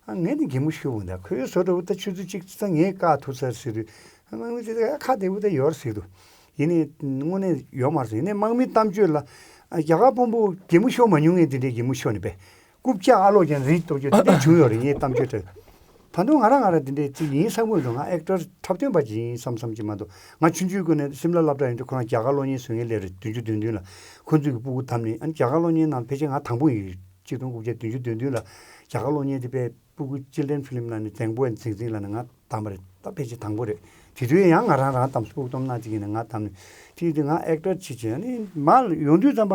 ཨ་ངས་ནི་གད་མོ་ཤོར་འོང་ད་ཁོའི་བཟོ་འདྲ་བོ་ད་ཆུ་ཚོད་གཅིག་ཙམ་ངས་བཀག་ཐུབ་ས་ཟེར་དུས་ཨ་དམག་མི་དེ་ཚོ་ཁ་བདེ་པོ་ད་ཡོད་རེད་ཟེར་འདུག་ཡིན་ནའི་དངོས་གནས་ཡོད་མ་རེད་ཟེར། ཡིན་ནའི་དམག་མི་གཏམ་བརྗོད་ལ་ཨ་རྒྱ་གར་དཔོན་པོ་གད་མོ་ཤོར་མ་མྱོང་ངས་དེ་འདྲའི་གད་མོ་ཤོར་ནས་པས། རྐུབ་བཀྱག་ཨ་ལོག་ཀྱང་རིལ་གཏོང་རྒྱུ་དེ་འདྲ་བྱུང་ཡོད་རེད། ངས་གཏམ་བརྗོད་དྲན། ད་དུང་ང་རང་ང་རང་དེ་འདྲའི་ཅིག་ཡིན་བསམ་གྱི་མི་འདུག་ང་ཨེག་ཊར་འཁྲབ་སྟོན་པ་ཅིག་ཡིན་བསམ་བསམ་ཅིག་མ་གཏོགས། ང་ཆུང་ཆུང་སྒོ་ནས་སིམ་ལ་སློབ་གྲྭ་ཡིན་དུས་ཁོ་རང་རྒྱ་གར་གློག་བརྙན་བཟོ་མཁན་སླེབས་རེད། བདུན་ཅུ་དོན་བདུན་ལ། ཁོ་ཚོས་ཀྱི་སྤུ་གུ་བདམས་ནས། ཨ་ནི་རྒྱ་གར་གློག་བརྙན་ནང་ཕལ་ཆེར་ང་དང་པོ་ཡིན། གཅིག་སྟོང་དགུ་བརྒྱ་བདུན་ཅུ་དོན་བདུན་ལ་རྒྱ་གར་གློག་བརྙན་དེ་དཔེ་སྤུ་གུ་ཅིལ་ཌེན་ཕི་ལིམ་ལབ་ནས་འཛེང་པོ་ཡང་འཛིང་འཛིང་ལབ་ནས་ང་བདམས་པ་རེད། ད་ཕལ་ཆེར་དང་པོ་རེད། དེ་དུས་ཡང་ང་རང་རང་བདམས། སྤུ་གུ་སྟོང་ཕྲག་གཅིག་ཡིན་ན་ང་བདམས་ནས། དེ་དུས་ང་ཨེག་ཊར་བྱེད་བྱེད་ནས་མར་ཡོང་དུས་ཙམ་པ་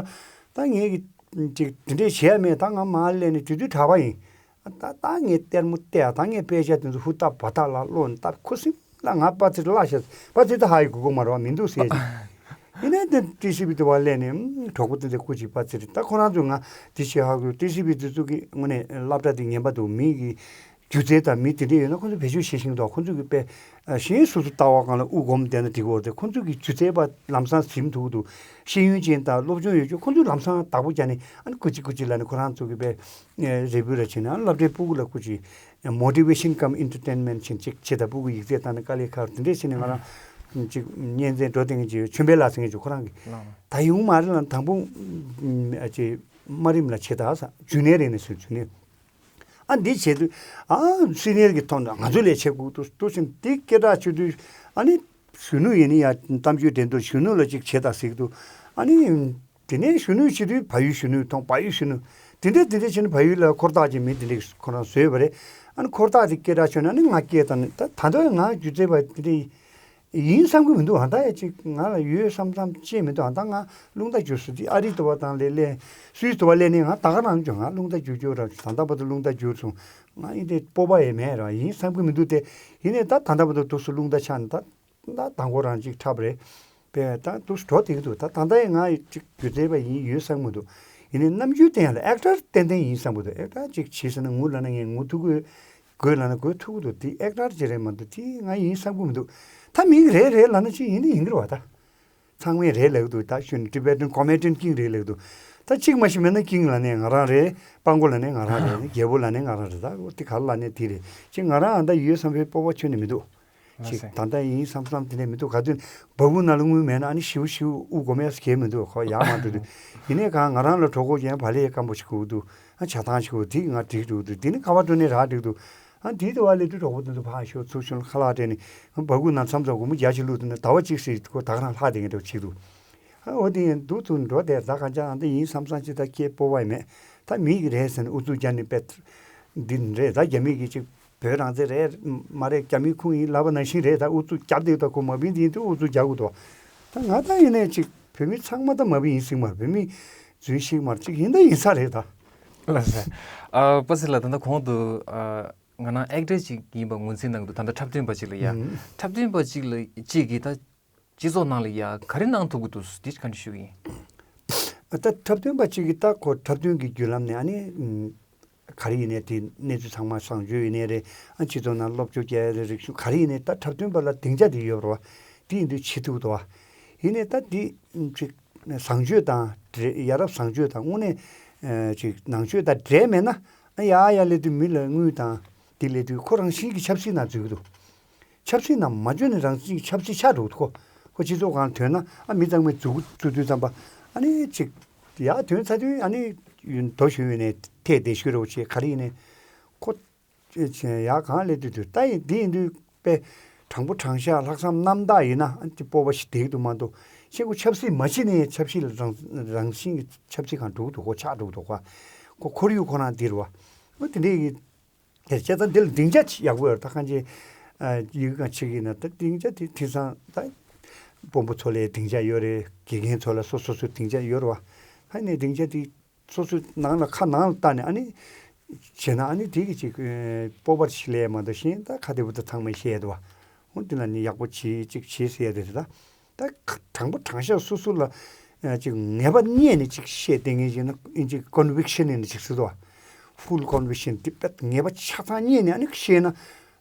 ད་ངས་ཀྱི་ཅིག་དེ་འདྲས་བྱས་མེད། ད་ང་མར་སླེབས་ནས་དེ་དུས་གྲྭ་པ་ཡིན། ད་ད་ངས་ལྟད་མོ་བལྟས། ད་ངས་དཔེ་ཆ་དེ་ཚོ་ཧུར་ཐག་བ་ཐག་ལ་ཀློག་ནས། ད་ཁུ་སིམ་ལ་ང་པ་ཚེ་རིང་བརླག་ཤག་པ་ཚེ་རིང་ད་ཧ་ཡི་གོ་གོ་མ་རེད་བ། མི་འདུག་ཟེར། ཡིན་ནའི་དེ་ཊི་སི་བི་དེ་བ་སླེབས་ནས་གྲོགས་པོ་དེ་འདྲ་སྐུ་མཁྱེན་པ་ཚེ་རིང་ད་ཁོ་རང་ཚོས་ང་དེ་བྱས་ཧ་གོ། ཊི་སི་བི་དེ་ཚོ་གི་དངོས་གནས་སློབ་གྲྭ་དེ་ངན་པ་འདུག་མི་གི་སྒྱུ་རྩལ་དང་མི་དེ་འདྲ་ཡོད་ན་ཁོ་ཚོ་བེད་སྤྱོད་བྱེད་བཞིན་འདུག་ཁོ་ཚོ་གི་དཔེ་གཞན་སོ་སོ་ལྟ་བ་སྒང་ལ་དབུ་སྒོམ་བསྡད་ན་འགྲིག་གི་རེད་དེ། ཁོ་ཚོ་གི་སྒྱུ་རྩལ་པ་ལམ་སང་ཟིན་ཐུབ་ཀྱི་འདུག་ཤེས་ཡོན་ཅན་དང་སློབ་སྦྱོང་ཡོད་ཆོག་ཁོ་ཚོས་ལམ་སང་བདག་པོ་རྒྱག་ནས་ཨ་ནི་ཀུ་ཅི་ཀུ་ཅི་ལབ་ནས་ཁོ་རང་ཚོ་གི་དཔེ་རེ་བུ་ར་བྱས་ནས། ཨ་ནི་སློབ་གྲྭའི་སྤུ་གུ་ལ་སྐུ་མཁྱེན་མོ་ཊི་ཝེ་ཤན་ཀམ་ཨེན་ཊར་ཊེན་མེན་ཊི་བྱས་ནས་ཅིག་བྱེད། ད་སྤུ་གུ་ཡིག་ཚད་བཏང་ནས་དཀའ་ལས་ཁག་དེ་འདྲས་བྱས་ནས་ང་རང་ཅིག་གཉེན་ཚན་འགྲོ་བསྡད་མཁན་ཅིག་ཡོད། ཆོས་འཕེལ་ལགས་ཟེར་མཁན་ཅིག་ཁོ་རང་གི་ལགས། ད་ཡོང་མ་རེད་ལ། དང་པོ་ཨ་ཅེ་དམའ་རིམ་ལ་བྱེད་ད་ས་ཇུ་ནི་ཡར་ཡིན་ནས་ཟེར། ཇུ་ནི་ཡར། ཨ་འདི་བྱེད་དུས་ཨ་སི་ནི་ཡར་གྱི་ཐོག་ནས་ང་ཚོ་ལས་བྱེད་དགོས་འདུག་འདུག་ཟེར་འདི་སྐད་གྲགས་བྱེད་དུས། ཨ་ནི་གཞོན་ནུ་ཡིན་ན་ཡང་གཏམ་བརྗོད་འགྲན་བསྡུར་གཞོན་ནུ་ལ་ཅིག་བྱེད་ད་ཟེར་གྱི་འདུག་ཨ་ནི་དེ་ནས་གཞོན་ནུ་བྱེད་དུས་བལ་ཡུལ་གཞོན་ནུ་མཐོང་། བལ་ཡུལ་གཞོན་ནུ་དེ་འདྲས་དེ་འདྲས་བྱས་ནས་བལ་ཡུལ་ལ་འཁོར་ཐག་ཅིག་མི་དེ་འདྲས་ཁོ་རང་བཟོས་པ་རེད། ཨ་ནི་འཁོར་ཐག་དེ་སྐད་གྲགས་བྱུང་ནས་ཨ་ནི་ང་སྐད་བཏང་ནས། ད་ད་ལྟ་ང་སྒྱུ་རྩལ་པ་དེ་འདྲས་ཡིན་བསམ་གྱི་མི་འདུག་ཨ་ད་ཡ་ཅིག་ང་ལ་ཡོད་བསམ་བསམ་ཅིག་མི་འདུག་ཨ་ད་ང་རླུང་རྟ་བསྒྱུར་སོང་། དེ་ཨ་རི་དུ་བ་དང་ལས་ལས་སུའི་དུ་བ་ལས་ནས་ང་ད་ག་རང་བྱུང་། ང་རླུང་རྟ་བསྒྱུར་རྒྱུ་ར་ད་ལྟ་བར་དུ་རླུང་རྟ་བསྒྱུར་སོང་། ང་ཨི་དེ་སྤོབས་པ་ཡེ་མེད་ར་ཡིན་བསམ་གྱི་མི་འདུག་སྟེ། ཡིན་ནའི་ད་ད་ལྟ་བར་དུ་འདུག་སེ་རླུང་རྟ་ཆག་ནས་ད་ད་དང་པོ་རང་ཅིག་འཁྲབ་རེད་པས། ད་འདུག་སེ་འགྲོ་བསྡད་ཀྱི་འདུག་ད་ད་ལྟ་ཡང་ང་ཅིག་སྒྱུ་རྩལ་པ་ཡིན་ཡོད་བསམ་གྱི་མི་འདུག་ཡིན་ནའི་རྣམ་འགྱུར་བསྟན་ཡ་ལ་ཨེག་ཊར་ཏན་ཏན་ཡིན་བསམ་གྱི་འདུག་ཨེག་ཊར་ཅིག་བྱེད་ཟེར་ན་ངུ་ལབ་ན་ངས་ངུ་ཐུབ་ཀྱི་ཡོད། དགོད་ལབ་ན་དགོད་ཐུབ་ཀྱི་འདུག་དེ་ཨེག་ཊར་ཅིག་རེད་མ་གཏོགས་དེ་ང་ཡིན་བསམ་གྱི་མི་འདུག་ད་མི་རེད་རེད་ལབ་ན་ཅིག་ཡིན་ནི་ཡིན་གྱི་རེད་བ། ད་ཚང་མས་རེད་ལབ་ཀྱི་འདུག་ད་ཤོད་ན་Tibetan Comedian King རེད་ལབ་ཀྱི་འདུག་ད་གཅིག་མ་ཤེས་མེད་ན་ཀིང་ལབ་ནས་ང་རང་རེད། སྤྲང་པོ་ལབ་ནས་ང་རང་རེད། རྒྱལ་པོ་ལབ་ནས་ང་རང་རེད། ད་འོ་དེ་ག་རེ་ལབ་ནས་དེ་རེད། ཅིག་ང་རང་ཨ་ད་ཡོད་བསམ་པའི་སྤོབས་པ་ཁྱོན་ནས་མི་འདུག་ལགས་ཅིག་སེ། ད་ལྟ་ཡིན་བསམ་བསམ་དེ་ནས་མི་འདུག་ག་དུས་སྦ་ཁུག་ནང་ལ་དངུལ་མེད་ན་ཨ་ནི་ཞིའུ་ཞིའུ་དབུ་སྒོམ་ཡས་གལ་མི་འདུག་ཁོ་ཡག་མ་འདུག་དུས། ཡིན་ནའི་གང་ང་རང་ལ་གྲོད་ཁོག་ཡང་བག་ལེབ་སྐམ་པོ་ཞིག་དགོས་འདུག་ཨ་ཇ་ཐང་ཞིག་དགོས། དེ་ང་འགྲིག་འགྲོ་འདུག་དེ་ནི་ཁ་པར་འགྲོ་ནས་རག་འགྲིག་འདུག་ཨ་འདིའི་དུ་བ་ལས་དུས་གྲོགས་པོ་དེ་ཚོ་ཕར་ཞོག་ཚུར་ཞོག་ཁ་ལག་སྤྲད་ནས་སྦ་ཁུག་ནང་མཚམས་མཚམས་སྒོར་མོ་བརྒྱ་ཞིག་བླུགས་འདུག་ན་ཟླ་བ་གཅིག་ཟིན་ཁོ་ད་ག་རང་ལྷག་བསྡད་མཁན་འདྲ་བོ་ཅིག་འདུག་ཨ་འོ་དེ་ཡིན་འདུག་ཚུར་འགྲོ་དེ་ད་གང་ཅང་ཨ་འདི་ཡིན་བསམ་བསམ་ཅིག་ད་སྐྱེས་སྤོབས་པ་ཡིན་མེད། ད་མི་གི་རེད་ཟེར་ནས་ཨུ་ཚུགས་རྒྱབ་ནས་པད་འདི་རེད། ད་རྒྱ་མི་གི་ཅིག་བོད་རང་བཙན་རེད་མ་རེད། རྒྱ་མི་ཁུངས་ཡིན་ལབ་པ་ནང་བཞིན་རེད། ད་ཨུ་ཚུགས་རྒྱབ་བསྡད་ད་ཁོ་མ་བིན་འདི་ཡིན་དུས་ཨུ་ཚུགས་རྒྱག་དགོས་དོ། ད་ང་ད་ཡིན་ནས་ཅིག་བོད་མི་ཚང་མ་ད་མ་བིན་ཡིན་སྲིད་མ་རེད། བོད་མི་རྫུན་ཞིག་མ་རེད། ཅིག་ཡིན་ད་ཡིན་ས་རེད་ད། ལགས་སེ། ཨ་པ་སེ་ལགས་ད་ལྟ་གོང་དུ་ཨ་ང་རང་ཨེག་ཊར་ཅིག་ཡིན་པ་ངོས་འཛིན་གནང་གི་འདུག་ད་ལྟ་འཁྲབ་སྟོན་པ་ཅིག་ལ་ཡ། ཨུམ། འཁྲབ་སྟོན་པ་ཅིག་ལ་ཅིག་གིས་ད་སྤྱི་ཚོགས་ནང་ལ་ཡ་ག་རེ་གནང་ཐུབ་ཀྱི་འདུག་འདི་ག་འདྲ་ཞུ་གི་ཡིན། ད་འཁྲབ་སྟོན་པ་གཅིག་གིས་ད་ཁོ་འཁྲབ་སྟོན་གྱི་བརྒྱུད་ལམ་ནས་ཨ་ནི་ཨུམ་ག་རེ་ཡིན་ནའི་དེ་གནས་ཚུལ་ཚང་མ་བཟང་སྤྱོད་ཡིན་ནའི་རེད། ཨ་སྤྱི་ཚོགས་ནང་སློབ་སྦྱོང་རྒྱག་ཡ་རེད། རིག་གཞུང་ག་རེ་ཡིན་ནའི་ད་འཁྲབ་སྟོན་པ་ལ་སྡིངས་ཆ་དེ་ཡོད་རེད་བ། དེ་ཡིན་དུས་བྱེད་ཐུབ་འདུག་བ། ཡིན་ནའི་ད་དེ་ཨུམ་ཅིག་བཟང་སྤྱོད་དང་འབྲེལ་ཡ་རབས་བཟང་སྤྱོད་དང་དངོས་གནས་ཨ་ཅིག་ནང་ཆོས་དང་འབྲེལ་མེད་ན། ཨ་ཡ་ཡ་ལས་དུས་མི་ལ་དངུལ་དང་དེ་ལས་དུས་ཁོ་རང་བཞིན་གྱི་ཆབ་སྲིད་ནང་འཛུལ་གྱི་འདུག་ཆབ་སྲིད་ནང་མ་འཇོན་ནས་རང་བཞིན་གྱི་ཆབ་སྲིད་ཆགས་འགྲོ་གི་འདུག་ཁོ་ཁོ་སྤྱི་ཚོགས་སྒང་ཐོན་ན་ཨ་མི་ཚང་མས་འཛུགས་འཛུགས་དུས་ཙམ་པ་ཨ་ནི་ཅིག་ཡ་ཐོན་ཚར་དུས་ཨ་ནི་ཡུན་དོ་ཞུ་ཡོད་ནས་ཐད་དེ་ཞུ་རོགས་བྱེད་ག་རེ་ཡིན་ནས་ཁོ། ཅེས་བྱས་ཡག་གང་ལས་དུས་དུས་ལྟ་ཡི་འདི་ཡིན་དུས་དཔེ་དྲང་པོ་དྲང་བཞག་ལྷག་བསམ་རྣམ་དག་ཡིན་ན་ཨ་ནི་སྤོབས་པ་ཞིག་བསྡད་ཀྱི་འདུག་མ་གཏོགས་ཤེས་ཁོ་ཆབ་སྲིད་མ་བྱེད་ནས་ཆབ་སྲིད་ལ་རང་རང་བཞིན་གྱི་ཆབ་སྲིད་གང་འགྲོ་གི་འདུག་གོ་ཆགས་འགྲོ་གི་འདུག་གོ་ཁོ་ཁོར་ཡུག་ཁོ་རང་འདིར་བ་འོ་དེ་འདྲའི་གི་དེར་བྱས་ཙང་འདི་ལ་སྡིངས་ཆ་ཡག་པོ་ཡོད་རེད་ད་གང་ཅི་ཡི་གེ་གང་ཆེ་གི་ཡིན་ན་ད་སྡིངས་ཆ་དེ་དེང་སང་ད་དཔོན་པོ་ཚོ་ལ་སྡིངས་ཆ་ཡོད་རེད་དགེ་རྒན་ཚོ་ལ་སོ་སོ་སོའི་སྡིངས་ཆ་ཡོད་རེད་བ་ཧ་ནས་སྡིངས་ཆ་དེ། སོ་སོའི་ནང་ལ་ཁ་ནང་ལ་བལྟས་ནས་ཨ་ནི། བྱས་ན་ཨ་ནི་དེ་གི་ཅིག་སྤོབས་པ་ཞིག་སླེབས་མ་གཏོགས་གཞན་ད་ཁ་བདེ་པོ་ད་ཚང་མས་བཤད་འདུག་བ། འོ་དེ་ལ་ནི་ཡག་པོ་བྱེད་ཅིག་བྱེད་ཟེར་ཡ་དེ་རེད་ད། ད་དྲང་པོ་དྲང་བཞག་སོ་སོ་ལ་ཅིག་ངེས་པ་རྙེད་ནས་ཅིག་བཤད་བསྡད་མཁན་ཞིག་ན་ཨིན་ཅིག་ཀོན་ཝིག་ཤན་ནས་ཅིག་ཟེར་འདུག་བ། ཧྥུལ་ཀོན་ཝིག་ཤན་དེ་དཔེ་ངེས་པ་ཆ་ཚང་རྙེད་ནས་ཨ་ནི་བཤད་ན།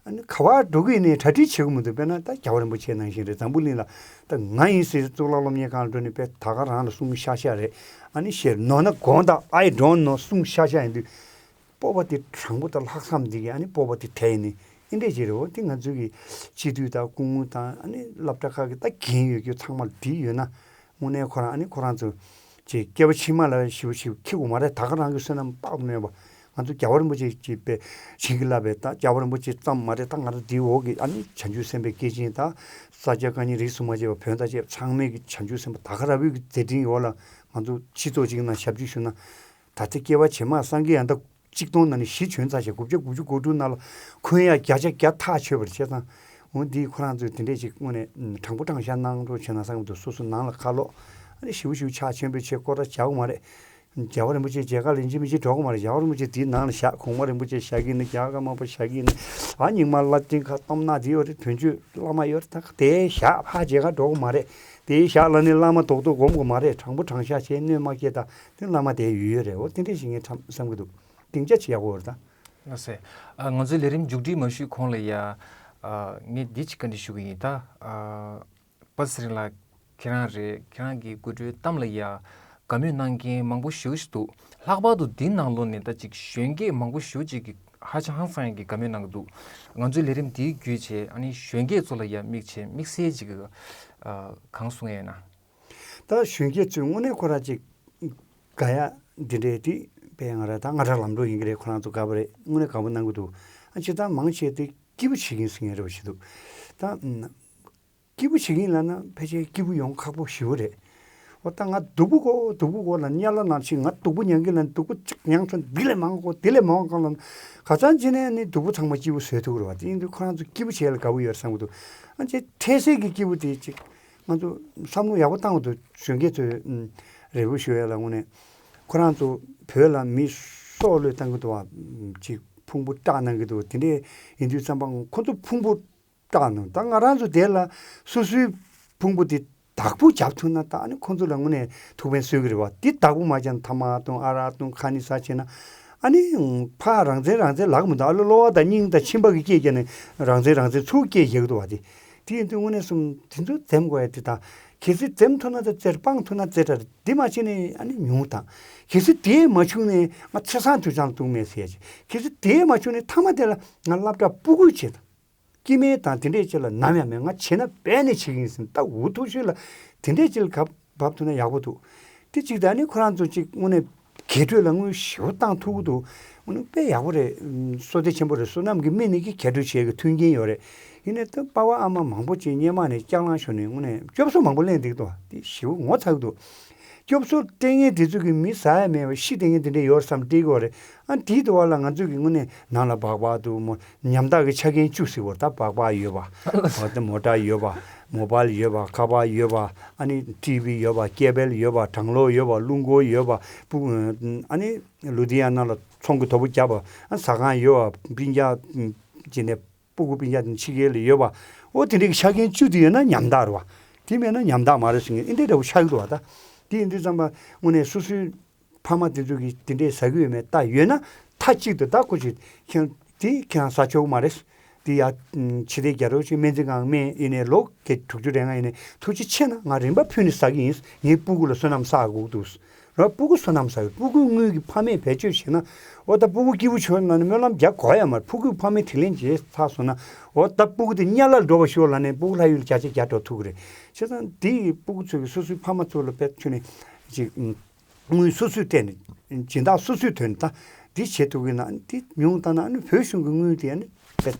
ཨ་ནི་ག་བར་འགྲོ་གི་ཡིན་ནའི་གྲ་སྒྲིག་བྱེད་ཀྱི་མི་འདུག་དཔེར་ན་ད་རྒྱལ་བ་རིན་པོ་ཆེ་ནང་བཞིན་རེད། འཛམ་བུ་གླིང་ལ་ད་ང་ཡིན་ཟེར་གཙུག་ལག་སློབ་གཉེར་ཁང་ལ་འགྲོ་ནས་དཔེ་ད་ག་རང་ལ་གསུང་ཤ་ཤ་རེད། ཨ་ནི་ཞེས་ནོར་ན་དགོངས་དག I don't know གསུང་ཤ་ཤ་ཡིན་དུས། སྤོབས་པ་དེ་དྲང་པོ་དང་ལྷག་བསམ་འདི་གིས་ཨ་ནི་སྤོབས་པ་དེ་དེད་ནས་ཨིན་འདྲས་ཅིག་རེད། འོ་དེ་ང་ཚོའི་གི་སྤྱི་འཐུས་དང་སྐུ་ངོ་དང་ཨ་ནི་སློབ་གྲྭ་ཁག་གི་ད་འགན་ཡོད་རྒྱུ་ཚང་མ་ལ་འདི་ཡོད་ན། དངོས་གནས་ཁོ་རང་ཨ་ནི་ཁོ་རང་ཚོ་ཅིག་སྐྱེ་བ་ཕྱི་མ་ལ་ཞེ་པོ་ཞིག་འཁྱེར་དགོས་མ་རེད། ད་ག་རང་གི་བསོད་ནམས་དཔག་ཏུ་མེད་པ། ང་ཚོ་རྒྱལ་བ་རིན་པོ་ཆེ་ཅིག་པའི་བྱིན་གྱིས་བརླབས་པའི་ད་རྒྱལ་བ་རིན་པོ་ཆེ་ཙམ་མ་རེད། ད་ང་རང་འདིའི་འོག་གི་ཨ་ནི་བྱང་ཆུབ་སེམས་དཔའི་སྐྱེས་ཆེན་ད་ས་སྐྱ་བཀའ་རྙིང་རིས་སུ་མ་ཆད་པ་བོན་དང་བཅས་པ་ཚང་མས་ཀྱི་བྱང་ཆུབ་སེམས་དཔའ་ད་ག་རང་བའི་གི་མཛད་འཕྲིན་འོག་ལ་ང་ཚོ་སྤྱི་ཚོགས་ཅིག་ནང་ཞབས་ཕྱི་ཞུ་ན། ད་ལྟ་སྐྱེ་བ་ཕྱི་མ་སངས་རྒྱས་ཡང་དག་གཅིག་སྟོང་ནང་ནས་བཞི་བྱོན་ཚར་ཞེས་དགུ་བརྒྱ་དགུ་བཅུ་གོ་དྲུག་ནང་ལ་འཁོན་ཡ་བརྒྱ་ཆ་བརྒྱ་ཐག་ཆོད་པར་བྱས་ཙང་། འོ་འདིས་ཁོ་རང་ཚོས་དེ་འདྲས་ཅིག་དངོས་ནས་དྲང་པོ་དྲང་བཞག་གནང་རོགས་བྱས་ན་བསམ་གྱི་འདུག་སོ་སོ་ནང་ལ་ཁ་ལོག་ཨ་ནི་ཞེ་པོ་ཞེ་པོ་ཕྱག་ཆེན་པོས་བྱས་སྐོར་ར་བྱ་དགོས་མ་རེད། རྒྱལ་བ་རིན་པོ་ཆེ་མཇལ་ཁ་ལེན་གྱི་མི་གཅིག་འགྲོ་གི་མ་རེད། རྒྱལ་བ་རིན་པོ་ཆེ་དེའི་ནང་ལ་བཞག་གོང་མ་རིན་པོ་ཆེ་བཞག་གི་ཡིན་ན་རྒྱ་གར་དམར་པོ་བཞག་གི་ཡིན་ན་ཨ་རྙིང་མ་བླ་བསྟེན་ཁ་གཏོརམ་ནག་དེ་ཡོད་རེད། དོན་གཅོད་བླ་མ་ཡོད་རེད། ད་དེའི་ཞག་ཕར་མཇལ་ཁ་འགྲོ་གི་མ་རེད། དེའི་ཞག་ལ་ནི་བླ་མ་རྡོག་རྡོག་སྒོམ་དགོས་མ་རེད། དྲང་པོ་དྲང་བཞག་བྱས་གནོད་མ་སྐྱེལ་ད་དེ་བླ་མ་དེ་ཡོད་ཡོད་རེད། འོ་དེ་འདྲས་ཞིག་ངས་བསམ་གྱི་འདུག་སྡིངས་ཆ་ཅིག་ཡག་པོ་ཡོད་རེད་ད། ལགས་སེ། ཨ་ང་ཚོའི་ལས་རིམ་མཇུག་སྒྲིལ་མ་ཞུས་གོང་ལ་ཡ། ཨ་ངས་འདི་ཅིག་བཀའ་འདྲི་ཞུ་གི་ཡིན་ད། ཨ་པ་ཚེ་རིང་ལགས་ཁྱེད་རང་རེད། ཁྱེད་རང་གི་དགོད་བྲོའི་གཏམ་ལ་ཡ། དགའ་མོས་གནང་མཁན་མང་པོ་ཞེ་པོ་ཞིག་འདུག་ལྷག་པར་དུ་འདི་ནང་ལོགས་ནས་ད་ཅིག་གཞོན་སྐྱེས་མང་པོ་ཞེ་པོ་ཅིག་གིས་ཧ་ཅང་ཧང་སང་ཡག་གི་དགའ་མོས་གནང་གི་འདུག་ང་ཚོའི་ལས་རིམ་འདི་བརྒྱུད་བྱས་ཨ་ནི་གཞོན་སྐྱེས་ཚོ་ལ་ཡ་དམིགས་བྱས་དམིགས་བསལ་ཅིག་གི་ཨ་གང་གསུང་ཡས་ཡོད་ན། ད་གཞོན་སྐྱེས་ཚོས་དངོས་གནས་ཁོ་རང་ཅིག་དགའ་ཡ་འདི་འདྲའི་དེ་དཔེ་ང་རང་ད་ང་རང་ལམ་འགྲོ་ཡིན་གྱི་རེད། ཁོ་རང་ཚོ་དགའ་པོ་རེད། དངོས་གནས་དགའ་པོ་གནང་གི་འདུག་ཨ་སྤྱིར་བཏང་མང་ཆེ་དེ་སྐྱིད་པོ་བྱེད་ཀྱིན་ཟིན་ཡ་རེད་པ་ཞིག་འདུག་ད་སྐྱིད་པོ་བྱེད་ཀྱིན་ལབ་ན་ཕལ་ཆེར་སྐྱིད་པོ་ཡོང་ཁག་པོ་ཞེ་པོ་རེད། འོ་ད་ང་སྡུག་པོ་གོ་སྡུག་པོ་གོ་ལ་དམྱལ་བ་ནང་ཕྱིན། ང་སྡུག་པོ་མྱང་གི་ལ་སྡུག་པོ་གཅིག་མྱང་སོང་། འདི་ལས་མང་གོ་དེ་ལས་མང་གོ་ལ་ག་ཚང་བྱས་ནས་ནི་སྡུག་པོ་ཚང་མ་སྐྱིད་པོ་བཟོས་ཐུབ་ཀྱི་རེད་པ། དེ་ཡིན་དུས་ཁོ་རང་ཚོ་སྐྱིད་པོ་བྱས་ལ་དགའ་པོ་ཡོད་རེད་བསམ་གྱི་འདུག་ཨ་ཅེ་འཕྲལ་སེལ་གྱི་སྐྱིད་པོ་དེ་ཅིག་ང་ཚོ་བསམ་བློ་ཡག་པོ་བཏང་དགོས་འདུག་གཞོན་སྐྱེས་ཚོས་ཨུམ་རེ་སྐུལ་ཞུ་ཡ་ལ་དངོས་གནས་ཁོ་རང་ཚོ་བོད་ལ་མི་སྲོག་བློས་བཏང་གི་འདུག་བ། ཅིག་ཕུང་པོ་བཀྲག་གནང་གི་འདུག་དེ་འདྲས་ཡིན་དུས་ཙམ་པ་ཁོ་ཚོ་ཕུང་པོ་བཀྲག་གནང་ད་ང་རང་ཚོ་དེ་ལ་སོ་སོའི་ཕུང་པོ་དེ་བདག་པོ་རྒྱབ་ཐུབ་ན་ད་ཨ་ནི་ཁོ་ཚོ་ལ་དངོས་གནས་ཐུགས་ཕན་གསོས་ཀྱི་རེད་བ། དེ་བདག་པོ་མ་རྒྱབ་ན་ཐ་མག་འཐུང་ཨ་རག་འཐུང་ཁ་ནི་ཟ་བྱས་ན་ཨ་ནི་ཕར་རང་བཙན་རང་བཙན་ལབ་ཀྱི་མི་འདུག་ཨ་ལོ་གློ་བ་དང་སྙིང་དང་མཆིན་པ་གི་སྐད་རྒྱག་ནས་རང་བཙན་རང་བཙན་ཚུར་སྐད་རྒྱག་གི་འདུག་བ། དེ་དེ་ཡིན་དུས་དངོས་གནས་སོང་དེ་ཚོ་འཛེམ་དགོས་ཡ་དེ་དང་། གལ་སྲིད་འཛེམ་ཐུབ་ན་ད་བཙལ། སྤང་ཐུབ་ན་བཙལ་དྲ་རེད། དེ་མ་བྱས་ནས་ཨ་ནི་ཉུང་དང་། གལ་སྲིད་དེ་མ་བྱུང་ནས་ང་ཚེ་སང་དུས་སང་ལ་ཐུག་མེད་ཟེར་ཡ་ཅིག་གལ་སྲིད་དེ་མ་བྱུང་ནས་མཐའ་མ་དེ་ལ་ང་སློབ་གྲྭ་སྤུ་གུ་བྱེད་དང་། སྐྱེ་དམན་དང་དེ་འདྲས་ཅིག་ལ་ནམ་ཡང་མེད། ང་བྱེད་ན་རྦད་ནས་བྱེད་ཀྱི་ཡིན་ཟེར་ད་འུ་ཐུག་ཤོས་ལ་དེ་འདྲས་ཅིག་ལ་གབ་བབ་ཐུབ་ན་ཡག་པོ་འདུག་དེ་གཅིག་དང་ཨ་ནི་ཁོ་རང་ཚོ་གཅིག་དངོས་གནས་རྒྱས་སྤྲོས་ལ་དངུལ་ཞེ་པོ་བཏང་ཐུབ་ཀྱི་འདུག་དངོས་གནས་དཔེ་ཡག་པོ་རེད། བསོད་བདེ་ཆེན་པོ་རེད། བསོད་ནམས་ཀྱི་སྨན་ནི་གི་རྒྱས་སྤྲོས་བྱེད་ཀྱི་མཐུན་རྐྱེན་ཡོད་རེད། ཡིན་ནའི་ད་པ་ཕ་ཨ་མ་མང་པོ་ཅིག་སྔོན་མ་ནས་སྐྱག་ལང་ཤོར་ནས་དངོས་གནས་སྐྱོབ་གསོ་མང་པོ་ལེན་བསྡད་ཀྱི་འདུག་དེ་ཞེ་པོ་ངོ་ཚ་གི་འདུག་སྐྱོབ་གསོ་སྤྲད་མཁན་དེ་ཚོ་གི་མི་ཟ་ཡ་མེད་པ་ཤི་བསྡད་མཁན་དེ་འདྲ་ཡོད་བསམ་སྤྲད་ཀྱི་ཡོད་རེད། ཨ་དེའི་དུས་བ་ལ་ང་ཚོ་གི་དངོས་གནས་ནང་ལ་སྦག་སྦག་འདུག་མོ། ཉམ་ཐག་གི་ཆ་རྐྱེན་བཅུ་ཟེར་བ་ད་སྦག་སྦག་ཡོད་པ། འོ་ད་མོ་ཊ་ཡོད་པ། མོ་བལ་ཡོད་པ། ཁ་པར་ཡོད་པ། ཨ་ནི་ཊི་ཝི་ཡོད་པ། ཀེ་བལ་ཡོད་པ། གྲང་གློག་ཡོད་པ། རླུང་འཁོར་ཡོད་པ། སྤུ་ཨ་ནི་ལུ་དྷི་ཡ་ན་ལ་ཚོང་གི་དོ་པོ་བརྒྱབ་པ། ཨ་ཟ་ཁང་ཡོད་པ། སྤུན་ཀྱག་ཅི་ནས་སྤུ་གུ་སྤུན་ཀྱག་དེ་ཕྱི་རྒྱལ་ལ་ཡོད་པ། འོ་དེ་འདྲའི་གི་ཆ་རྐྱེན་བཅུ་དེ་ཡོད་ན་ཉམ་ཐག་རེད་བ། དེ་མེད་ན་ཉམ་ཐག་མ་རེད་ཟེར་མཁན་ཨེ་འདྲའི་འདྲ་བོ་ཆགས་ཀྱི་འདུག་བ། ད་དེ་ཡིན་དུས་ཙམ་པ་དངོས་གནས་སོ་སོའི་ཕ་མ་དེ་ཚོ་གིས་དེ་འདྲས་ཟ་གི་ཡོད་མེད་ལྟ་ཡོད་ན་མཐའ་གཅིག་ཏུ་ད་ཁོ་ཅིག་ཁྱེད་དེ་ཁྱེད་རང་ཟ་ཆོག་གི་མ་རེད། དེ་ཡ་ཕྱི་དེ་རྒྱ་རོགས་ཅིག་སྨན་རྩིས་ཁང་སྨན་ཡིན་ནའི་ལོ་བརྒྱད་དྲུག་ཅུ་རེ་ལྔ་ཡིན་ནའི་ཐུགས་རྗེ་ཆེ་ན་ང་རིན་པ་ཕུལ་ནས་ཟ་གི་ཡིན། ངའི་སྤུ་གུ་ལ་བསོད་ནམས་བསགས་དགོས་འདུག་ར་སྤུ་གུ་བསོད་ནམས་བསགས་ཡོད། སྤུ་གུའི་དངུལ་གྱི་ཕ་མས་བེད་སྤྱོད་བྱས་ན། འོ་ད་སྤུ་གུ་སྐྱིད་པོ་བྱུང་ན་ནི་སྨོན་ལམ་རྒྱག་དགོས་ཡ་མ་རེད། ཕྲུ་གུའི་ཕ་མས་དྲིན་ལན་འཇལ་ཚར་སོང་ན། འོ་ད་སྤུ་གུ་དེ་དམྱལ་བར་འགྲོ་བ་ཤོར་ལབ་ནས་སྤུ་གུ་ལྷ་ཡུལ་བརྒྱ་ཆ་བརྒྱ་འགྲོ་ཐུབ་ཀྱི་རེད། བྱས་ཙང་དེ་ཡི་སྤུ་གུ་ཚོ་གི་སོ་སོའི་ཕ་མ་ཚོ་ལ་དཔེ་ཁྱོད་ནས་ཅིག་དངུལ་སོ་སོས་སྤྲད་ནས་སྦྱིན་བདག་སོ་སོའི་དོན་ད་འདི་བྱེད་ཐུབ་ཀྱི་ན། འདི་ཉུང་བཏང་ན་ཨ་ནི་བོད་གཞུང་གི་དངུལ་དེ་ཨ་ནི་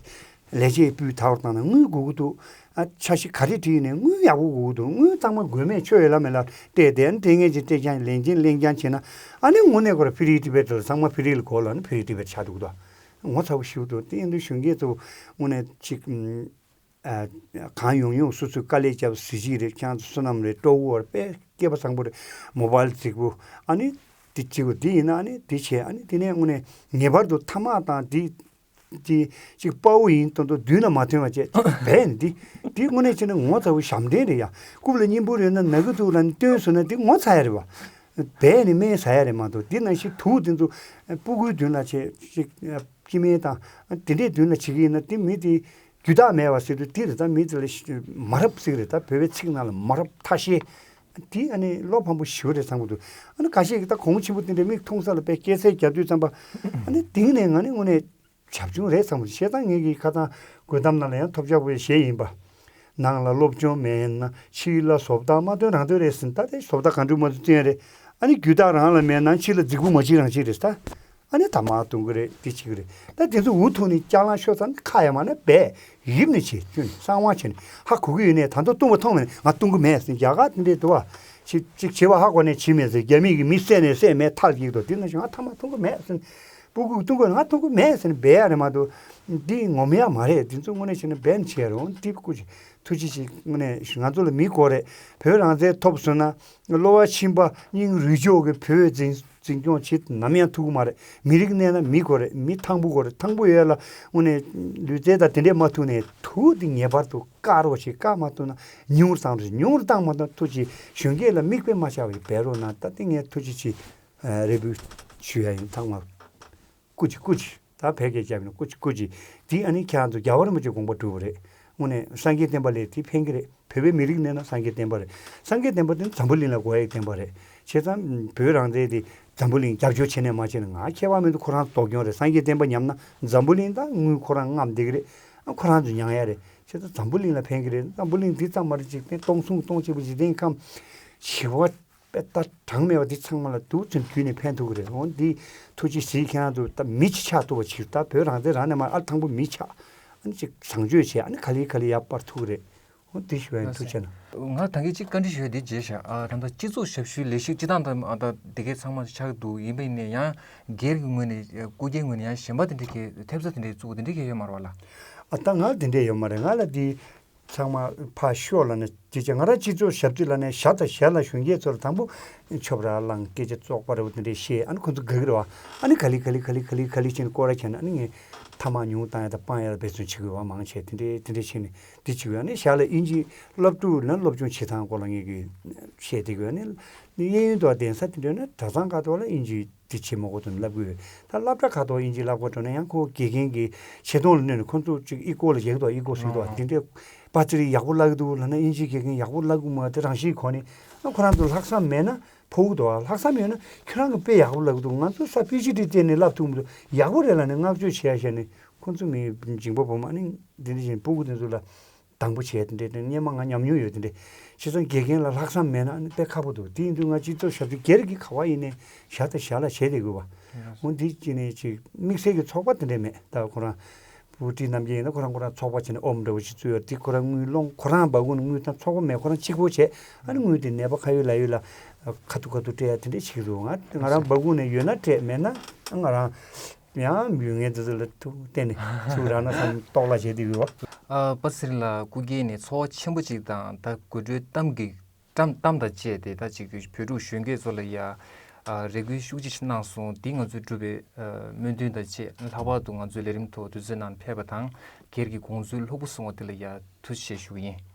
ལས་བྱེད་སྤུས་དག་བཏང་ན་དངུལ་དགོས་ཀྱི་འདུག་ཨ་འཆར་གཞི་ག་རེ་བྲིས་ནས་དངུལ་ཡག་པོ་དགོས་ཀྱི་འདུག་དངུལ་གཙང་མ་དགོས་མེད་ཆོ་ཡོད་ལ་མེད་ལ་སྤྲད་དེ་ཨ་ནི་སྤྲད་མཁན་ཅིག་སྤྲད་རྐྱང་ལེན་རྐྱང་ལེན་རྐྱང་བྱས་ན། ཨ་ནི་དངོས་གནས་ཁོ་ར་ཕི་རི་ཊི་བེ་ཊར་ཚང་མ་ཕི་རི་ལ་གོ་ལ་ནི་ཕི་རི་ཊི་བེ་ཊར་ཆགས་འདུག་ད། ངོ་ཚ་པོ་ཞིག་འདུག་དེ་ཡིན་དུས་གཞོན་སྐྱེས་ཚོ་དངོས་གནས་ཅིག་ཨ་གང་ཡོང་ཡོང་སོ་སོའི་དཀའ་ལས་བརྒྱབ། གཟི་བརྗིད་རེད། ཁྱེད་རང་ཚོ་བསོད་ནམས་རེད། སྤྲོ་བོ་རེད། དཔེ་སྐལ་པ་བཟང་པོ་རེད། མོ་བཱལ་རྫིག་པོ་ཨ་ནི་དེ་གཅིག་པོ་དེ་ཡིན་ན་ཨ་ནི་དེ་བྱས། ཨ་ནི་དེ་ནས་དངོས་གནས་ངེས་པར་དུ་ཐ་མག་དང་དེ་དེ་གཅིག་དཔའ་བོ་ཡིན་མདོག་མདོག་མདུན་ལ་མ་ཐོན་པ་བྱས་བས་ནི་འདི་འདི་དངོས་གནས་བྱས་ན་ངོ་ཚ་པོ་ཞབས་འདྲེན་རེད་ཡ། རྐུབ་ལ་སྙིང་པོ་རེད་ན་ན་གི་ཐུག་ལ་ནི་བཏོན་སོང་ན་འདི་ངོ་ཚ་ཡ་རེད་བ། བས་ནི་སྨན་ཟ་ཡ་རེད་མ་གཏོགས། འདི་ནང་བཞིན་དུག་དེ་ཚོ་སྤུ་གུའི་མདུན་ལ་བྱས་ཅིག་སྤྱི་སྨན་དང་དེ་འདྲའི་མདུན་ལ་བྱེད་ཀྱི་ཡིན་ན་དེ་མི་དེ་རྒྱུ་དག་མེད་པ་ཟེར་དུས་དེ་རེད། ད་མི་དེ་ལ་མ་རབས་ཟེར་གི་རེད། ད་བོད་པའི་ཚིག་ནང་ལ་མ་རབས་ཐ་ཤལ་དེ་ཨ་ནི་བློ་ཕམ་པོ་ཞེ་པོ་རེད་བསམ་གི་འདུག་ཨ་ནི་ཁ་ཤས་ཀྱིས་ད་གོང་ཆེན་པོ་དེ་འདྲའི་མིག་མཐོང་ས་ལ་དཔེ་སྐྱེད་ཚལ་རྒྱག་དུས་ཙམ་པ་ཨ་ནི་དེང་ནས་ང་ནི་དངོས་གནས་བྱབ་ཆུང་རེད་བསམ་གི་འདུག་བྱས་ཙང་ངེད་ཀྱི་ཁ་སང་དགོད་གཏམ་ནང་ལ་ཡང་ཐོབ་རྒྱག་པོའི་གཞས་ཡིན་པ། ནང་ལ་སློབ་སྦྱོང་མེད་ན་ཕྱི་ལ་བཟོ་ལྟ་མ་སྟོན་རང་དོན་རེད་ཟེར། ད་དེ་བཟོ་ལྟ་གང་འགྲུབ་མ་འགྲུབ་སྟོན་རེད། ཨ་ནི་རྒྱུ་དག་རང་ལ་མེད་ན་ཕྱི་ལ་རྫིག་པོ་མ་བྱེད་རང་བྱེད་རེད་ད། ཨ་ནི་ཐ་མག་འཐུང་གི་རེད། དེ་བྱེད་ཀྱི་རེད། ད་དེ་ཚོ་འུ་ཐུག་ནས་ཅ་ལག་ཤོར་ཚར་ན་ཁ་ཡ་མ་ན་སྦས་ཡིབ་ནས་བྱེད་ཁྱོད་ནས་གསང་བ་བྱས་ནས་ཧ་གོ་གི་ཡོད་ནས་ད་དུང་བཏུང་བ་མཐོང་མེད་ང་བཏུང་གི་མེད་ཟེར། རྒྱ་གར་དེ་འདྲས་འདུག་བ། ཅིག་ཅིག་བྱེད་པ་ཧ་གོ་ནས་བྱེད་མེད་ཟེར། རྒྱ་མི་གི་མི་བསད་ནས་བསད་མེད་ཐལ་གྱིས་འདུག་དེ་ན་ཞིག་ང་ཐ་མག་འཐུང་གི་མེད་ཟེར་ནས་སྤུ་གུ་བཏུང་གི་ང་འཐུང་གི་མེད་ཟེར་ནས་སྦས་ཡ་རེད་མ་གཏོགས་འདི་ངོམ་ཡ་མ་རེད། དེ་ཚོ་དངོས་གནས་བྱས་ན་སྦས་ནས་བྱེད་ཡ་རེད། འོ་འདི་སྐུ་ཅིག་ཐུགས་རྗེ་ཆེ། དངོས་གནས་ང་ཚོ་ལ་མི་དགོས་རེད། བོད་རང་བཙན་ཐོབ་སོང་ན་གློ་བ་མཆིན་པ་སྙིང་རུས་སྦྱོར་གྱི་བོད་འཛིན་འཛིན་སྐྱོང་བྱེད་ནམ་ཡང་ཐུབ་ཀྱི་མ་རེད། མི་རིགས་གནས་ན་མི་དགོས་རེད། མི་ཐང་པོ་དགོས་རེད། ཐང་པོ་ཡོད་ལ་དངོས་གནས་ལུས་རྩལ་དང་དེ་འདྲས་མ་ཐུག་ནས་ཐུག་དེ་ངེས་པར་དུ་བཀག་རོགས་བྱེད། བཀག་མ་ཐུབ་ན་ཉུང་རུ་བཏང་རོགས་བྱེད། ཉུང་རུ་བཏང་མ་ཐུབ་ཐུགས་རྗེ་གཞོན་སྐྱེས་ལ་མིག་དཔེ་མ་ཆགས་པ་ཞིག་འབད་རོགས་གནང་། ད་དེ་ངས་ཐུགས་རྗེ་ཆེ་རེ་འབོད་ཞུ་ཡ་ཡིན། ཚང་མ་སྐུ་མཁྱེན་སྐུ་མཁྱེན། ད་བོད་སྐད་རྒྱབ་ན་སྐུ་མཁྱེན་སྐུ་མཁྱེན། དེ་ཨ་ནི་ཁྱེད་རང་ཚོ་རྒྱལ་བ་རིན་པོ་ཆེ་དགོངས་པ་སྒྲུབ་པ་རེད། དངོས་གནས་སངས་རྒྱས་བསྟན་པ་ལ་དེ་ཕན་གྱི་རེད། བོད་པའི་མི་རིགས་གནས་ན་སངས་རྒྱས་བསྟན་པ་རེད། སངས་རྒྱས་བསྟན་པ་དེ་འཛམ་བུ་གླིང་ལ་དགོས་ཡ་བསྟན་པ་རེད། བྱས་ཙང་བོད་རང་བཙན་དེ་འཛམ་བུ་གླིང་རྒྱབ་སྐྱོར་བྱས་ནས་མ་བྱས་ན་ང་ཁྱད་པར་མི་འདུག་ཁོ་རང་སྡུག་གྱོང་རེད། སངས་རྒྱས་བསྟན་པ་ཉམས་ན་འཛམ་བུ་གླིང་ད་དངུལ་ཁོ་རང་རྔམ་བསྡད་ཀྱི་རེད། ཨ་ཁོ་རང་ཚོ་མྱང་ཡ་རེད། བྱས་ཙང་འཛམ་བུ་གླིང་ལ་ཕན་གྱི་རེད། འཛམ་བུ་གླིང་འདི་ཙམ་མ་རེད། འཇིག་རྟེན་སྟོང་གསུམ་སྟོང་གཅིག་པོ་འཇིག་རྟེན་ཁམས་བྱེ་བ་དཔེ་ལྟ་གྲངས་མེད་པ་འདི་ཚང་མ་ལ་འདུག་ཙམ་བརྒྱུད་ནས་ཕན་ཐོགས་ཀྱི་རེད། འོ་འདི་ཐུགས་རྗེ་གཟིགས། ཁྱེད་རང་ཚོ་ད་མི་གཅིག་ཆགས་ཐུབ་པ་ཕྱིར་ད་བོད་རང་བཙན་རང་ནས་མར་ཨ་དང་པོ་མི་ཆགས། ཨ་ནི་ཅིག་བཟང་སྤྱོད་བྱས། ཨ་ནི་ག་ལེ་ག་ལེ་ཡར་སྤར་ཐུབ་ཀྱི་རེད། འོ་འདི་ཞུ་བ་ཡིན། ཐུགས་རྗེ་གནང་། ང་ད་གིན་གཅིག་བཀའ་འདྲི་ཞུ་ཡ་འདི་བརྗེད་བཞག་ཨ་ད་ལྟ་སྤྱི་ཚོགས་ཞབས་ཞུའི་ལས་ཞུགས་སྤྱི་བཏང་དང་ཨ་ད་དེ་གའི་ཚང་མ་ཆགས་འདུག་ཡིན་པ་ཡིན་ནའི་ཡང་སྒེར་གྱི་ངོས་ནས་སྐུ་སྒེར་ངོས་ནས་ཡང་གཞན་པ་དེ་འདྲ་གི་ཐེབས་རྩ་དེ་འདྲའི་བཙུགས་དེ་འདྲ་གི་ཡོད་མ་རེད་བ་ལ། ཨ་ད་ང་དེ་འདྲ་ཡོད་མ་རེད། ང་ལ་དེ་ཚང་མ་ཕར་ཤོག་ལབ་ནས་དེ་བྱས། ང་རང་སྤྱི་ཚོགས་ཞབས་ཕྱི་ལབ་ནས་ཞར་དང་ཞར་ལ་གཞོན་སྐྱེས་ཚོ་ལ་དང་པོ་ཆོབ་ར་ལངས། སྐད་ཆ་བཙོག་པ་རེད་བ་དེ་འདྲས་བཤད། ཨ་ནི་ཁོ་ཚོ་དགའ་གི་རེད་བ། ཨ་ནི་ག་ལེ་ག་ལེ་ག་ལེ་ག་ལེ་ག་ལེ་བྱས་ནས་སྐོར་ར་བྱས་ན་ཨ་ནི་ངས་ཐ་མག་ཉུང་བཏང་ཡ་དང་སྤང་ཡ་ལ་འབད་བརྩོན་བྱེད་དགོས་བ། མང་ཆེ་དེ་འདྲས་དེ་འདྲས་བྱས་ནས་འདི་བྱེད་དགོས། ཨ་ནི་ཞར་ལ་དབྱིན་ཇི་སློབ་ཕྲུག་ལ་སློབ་སྦྱོང་བྱེད་སྟངས་སྐོར་ལ་ངས་ཀྱི་བཤད་བསྡད་དགོས། ཨ་ནི་གཡས་གཡོན་དུ་གདན་ས་དེ་འདྲས་ན་གྲྭ་ཚང་ཁག་ཏུ་ལ་དབྱིན་ཇི་དེ་བྱེད་མ་དགོས་དོན་ལབ་དགོས། ད་སློབ་གྲྭ་ཁག་ཏུ་དབྱིན་ཇི་བསླབ་དགོས་འགྲོ་ན་ཡང་ཁོ་དགེ་རྒན་གྱི་ཆེ་མཐོང་ལ་གནོད་ནས་ཁོ་ཚོ་ཅིག་ཨི་ཀོ་ལ་ཡག་འདུག་ཨི་ཀོ་ཟེར་འདུག་དེ་འདྲའི་པ་ཙི་རི་ཡག་པོ་བསླབ་ཀྱི་འདུག་ལབ་ན་དབྱིན་ཇིའི་དགེ་རྒན་ཡག་པོ་བསླབ་ཀྱི་མ་དེ་རང་བཞིན་གོ་ནས་ཨ་ཁོ་རང་ཚོ་ལྷག་བསམ་མེད་ན་ཕོག་གི་འདུག་ཨ་ལྷག་བསམ་ཡོད་ན་ཁྱོད་རང་གི་དཔེ་ཡག་པོ་བསླབ་ཀྱི་འདུག་ང་ཚོ་ས་པི་ཨེཆ་ཌི་བཙལ་ནས་བསླབ་ཐུབ་མི་འདུག་ཡག་པོ་རེད་ལབ་ནས་བསྔགས་བརྗོད་བྱེད་ཡ་བྱས་ནས་ཁོ་ཚོ་མི་འཇིང་པ་བུ་མ་ནི་འདི་འདྲ་བཞིན་སྤུ་གུ་དེ་ཚོ་ལ། སྡང་པོ་བྱས་དེ་འདྲས་དེ་སྔོན་མ་ང་ཉམས་མྱོང་ཡོད་དེ་འདྲས། བྱས་ཙང་དགེ་རྒན་ལ་ལྷག་བསམ་མེད་ན་ཨ་ནི་དཔེ་ཁག་པོ་འདུག་དེ་ཡིན་དུས་ང་སྤྱི་ཚོགས་ཞབས་ཞུ་སྒེར་གྱི་ག་བ་ཡིན་ནའི་ཞར་དང་ཞར་ལ་བྱས་བསྡད་དགོས་པ། འོ་འདི་ཅི་ནས་ཅིག་དམིགས་བསལ་གྱི་ཚོགས་པ་དེ་འདྲས་མེད། ད་ཁོ་རང་བུ་ཁྲིད་རྣམ་རྒྱལ་ཡིན་ན་ཁོ་རང་ཁོ་རང་ཚོགས་པ་བྱས་ནས་ཨོམ་འདྲ་བོ་ཞིག་བཙུགས་ཡོད་དེ་ཁོ་རང་དངུལ་སློང་ཁོ་རང་སྦ་ཁུག་ནས་དངུལ་དང་ཚོགས་པ་མེད་ཁོ་རང་གཅིག་པོ་བྱས་ཨ་ནི་དངུལ་དེ་ནད་པ་ཁ་ཡོད་ལག་ཡོད་ལ་ཁ་ཐུག་ཁ་ཐུག་སྤྲད་ཡ་དེ་འདྲས་བྱེད་ཀྱི་འདུག་ང་ང་རང་སྦ་ཁུག་ནས་ཡོད་ན་སྤྲད་མེད་ན་ང་རང་། ཡང་ཡུལ་ངན་དེ་ཚོ་ལ་ཐུག་བལྟས་ནས་ཚུར་རང་ན་བསམ་རྟོག་ལ་བྱས་དེ་ཡོད་པ། ཨ་པ་སི་རི་ལ་སྐུ་སྒེར་ནས་ཚོགས་པ་ཆེན་པོ་གཅིག་དང་ད་དགོད་བྲོའི་གཏམ་གྱི་གཏམ་གཏམ་དང་བཅས་ཏེ་ད་ཅིག་བོད་ཕྲུག་གཞོན་སྐྱེས་ཚོ་ལ་ཡ་ཨ་རེ་སྐུལ་ཤུགས་ཆེ་ཞིག་གནང་སོང་། འདི་ང་ཚོས་བསྒྲུབས་པའི་ཨ་སྨོན་འདུན་དང་བཅས་ལྷག་པར་དུ་ང་ཚོའི་ལས་རིམ་ཐོག་དུས་ཚོད་གནང་ཕེབས་པ་དང་སྒེར་གྱི་དགོངས་ཚུལ་ལྷུག་པོ་གསུང་བ་དེ་ལ་ཡ་ཐུགས་རྗེ་ཆེ་ཞུ་གི་ཡིན།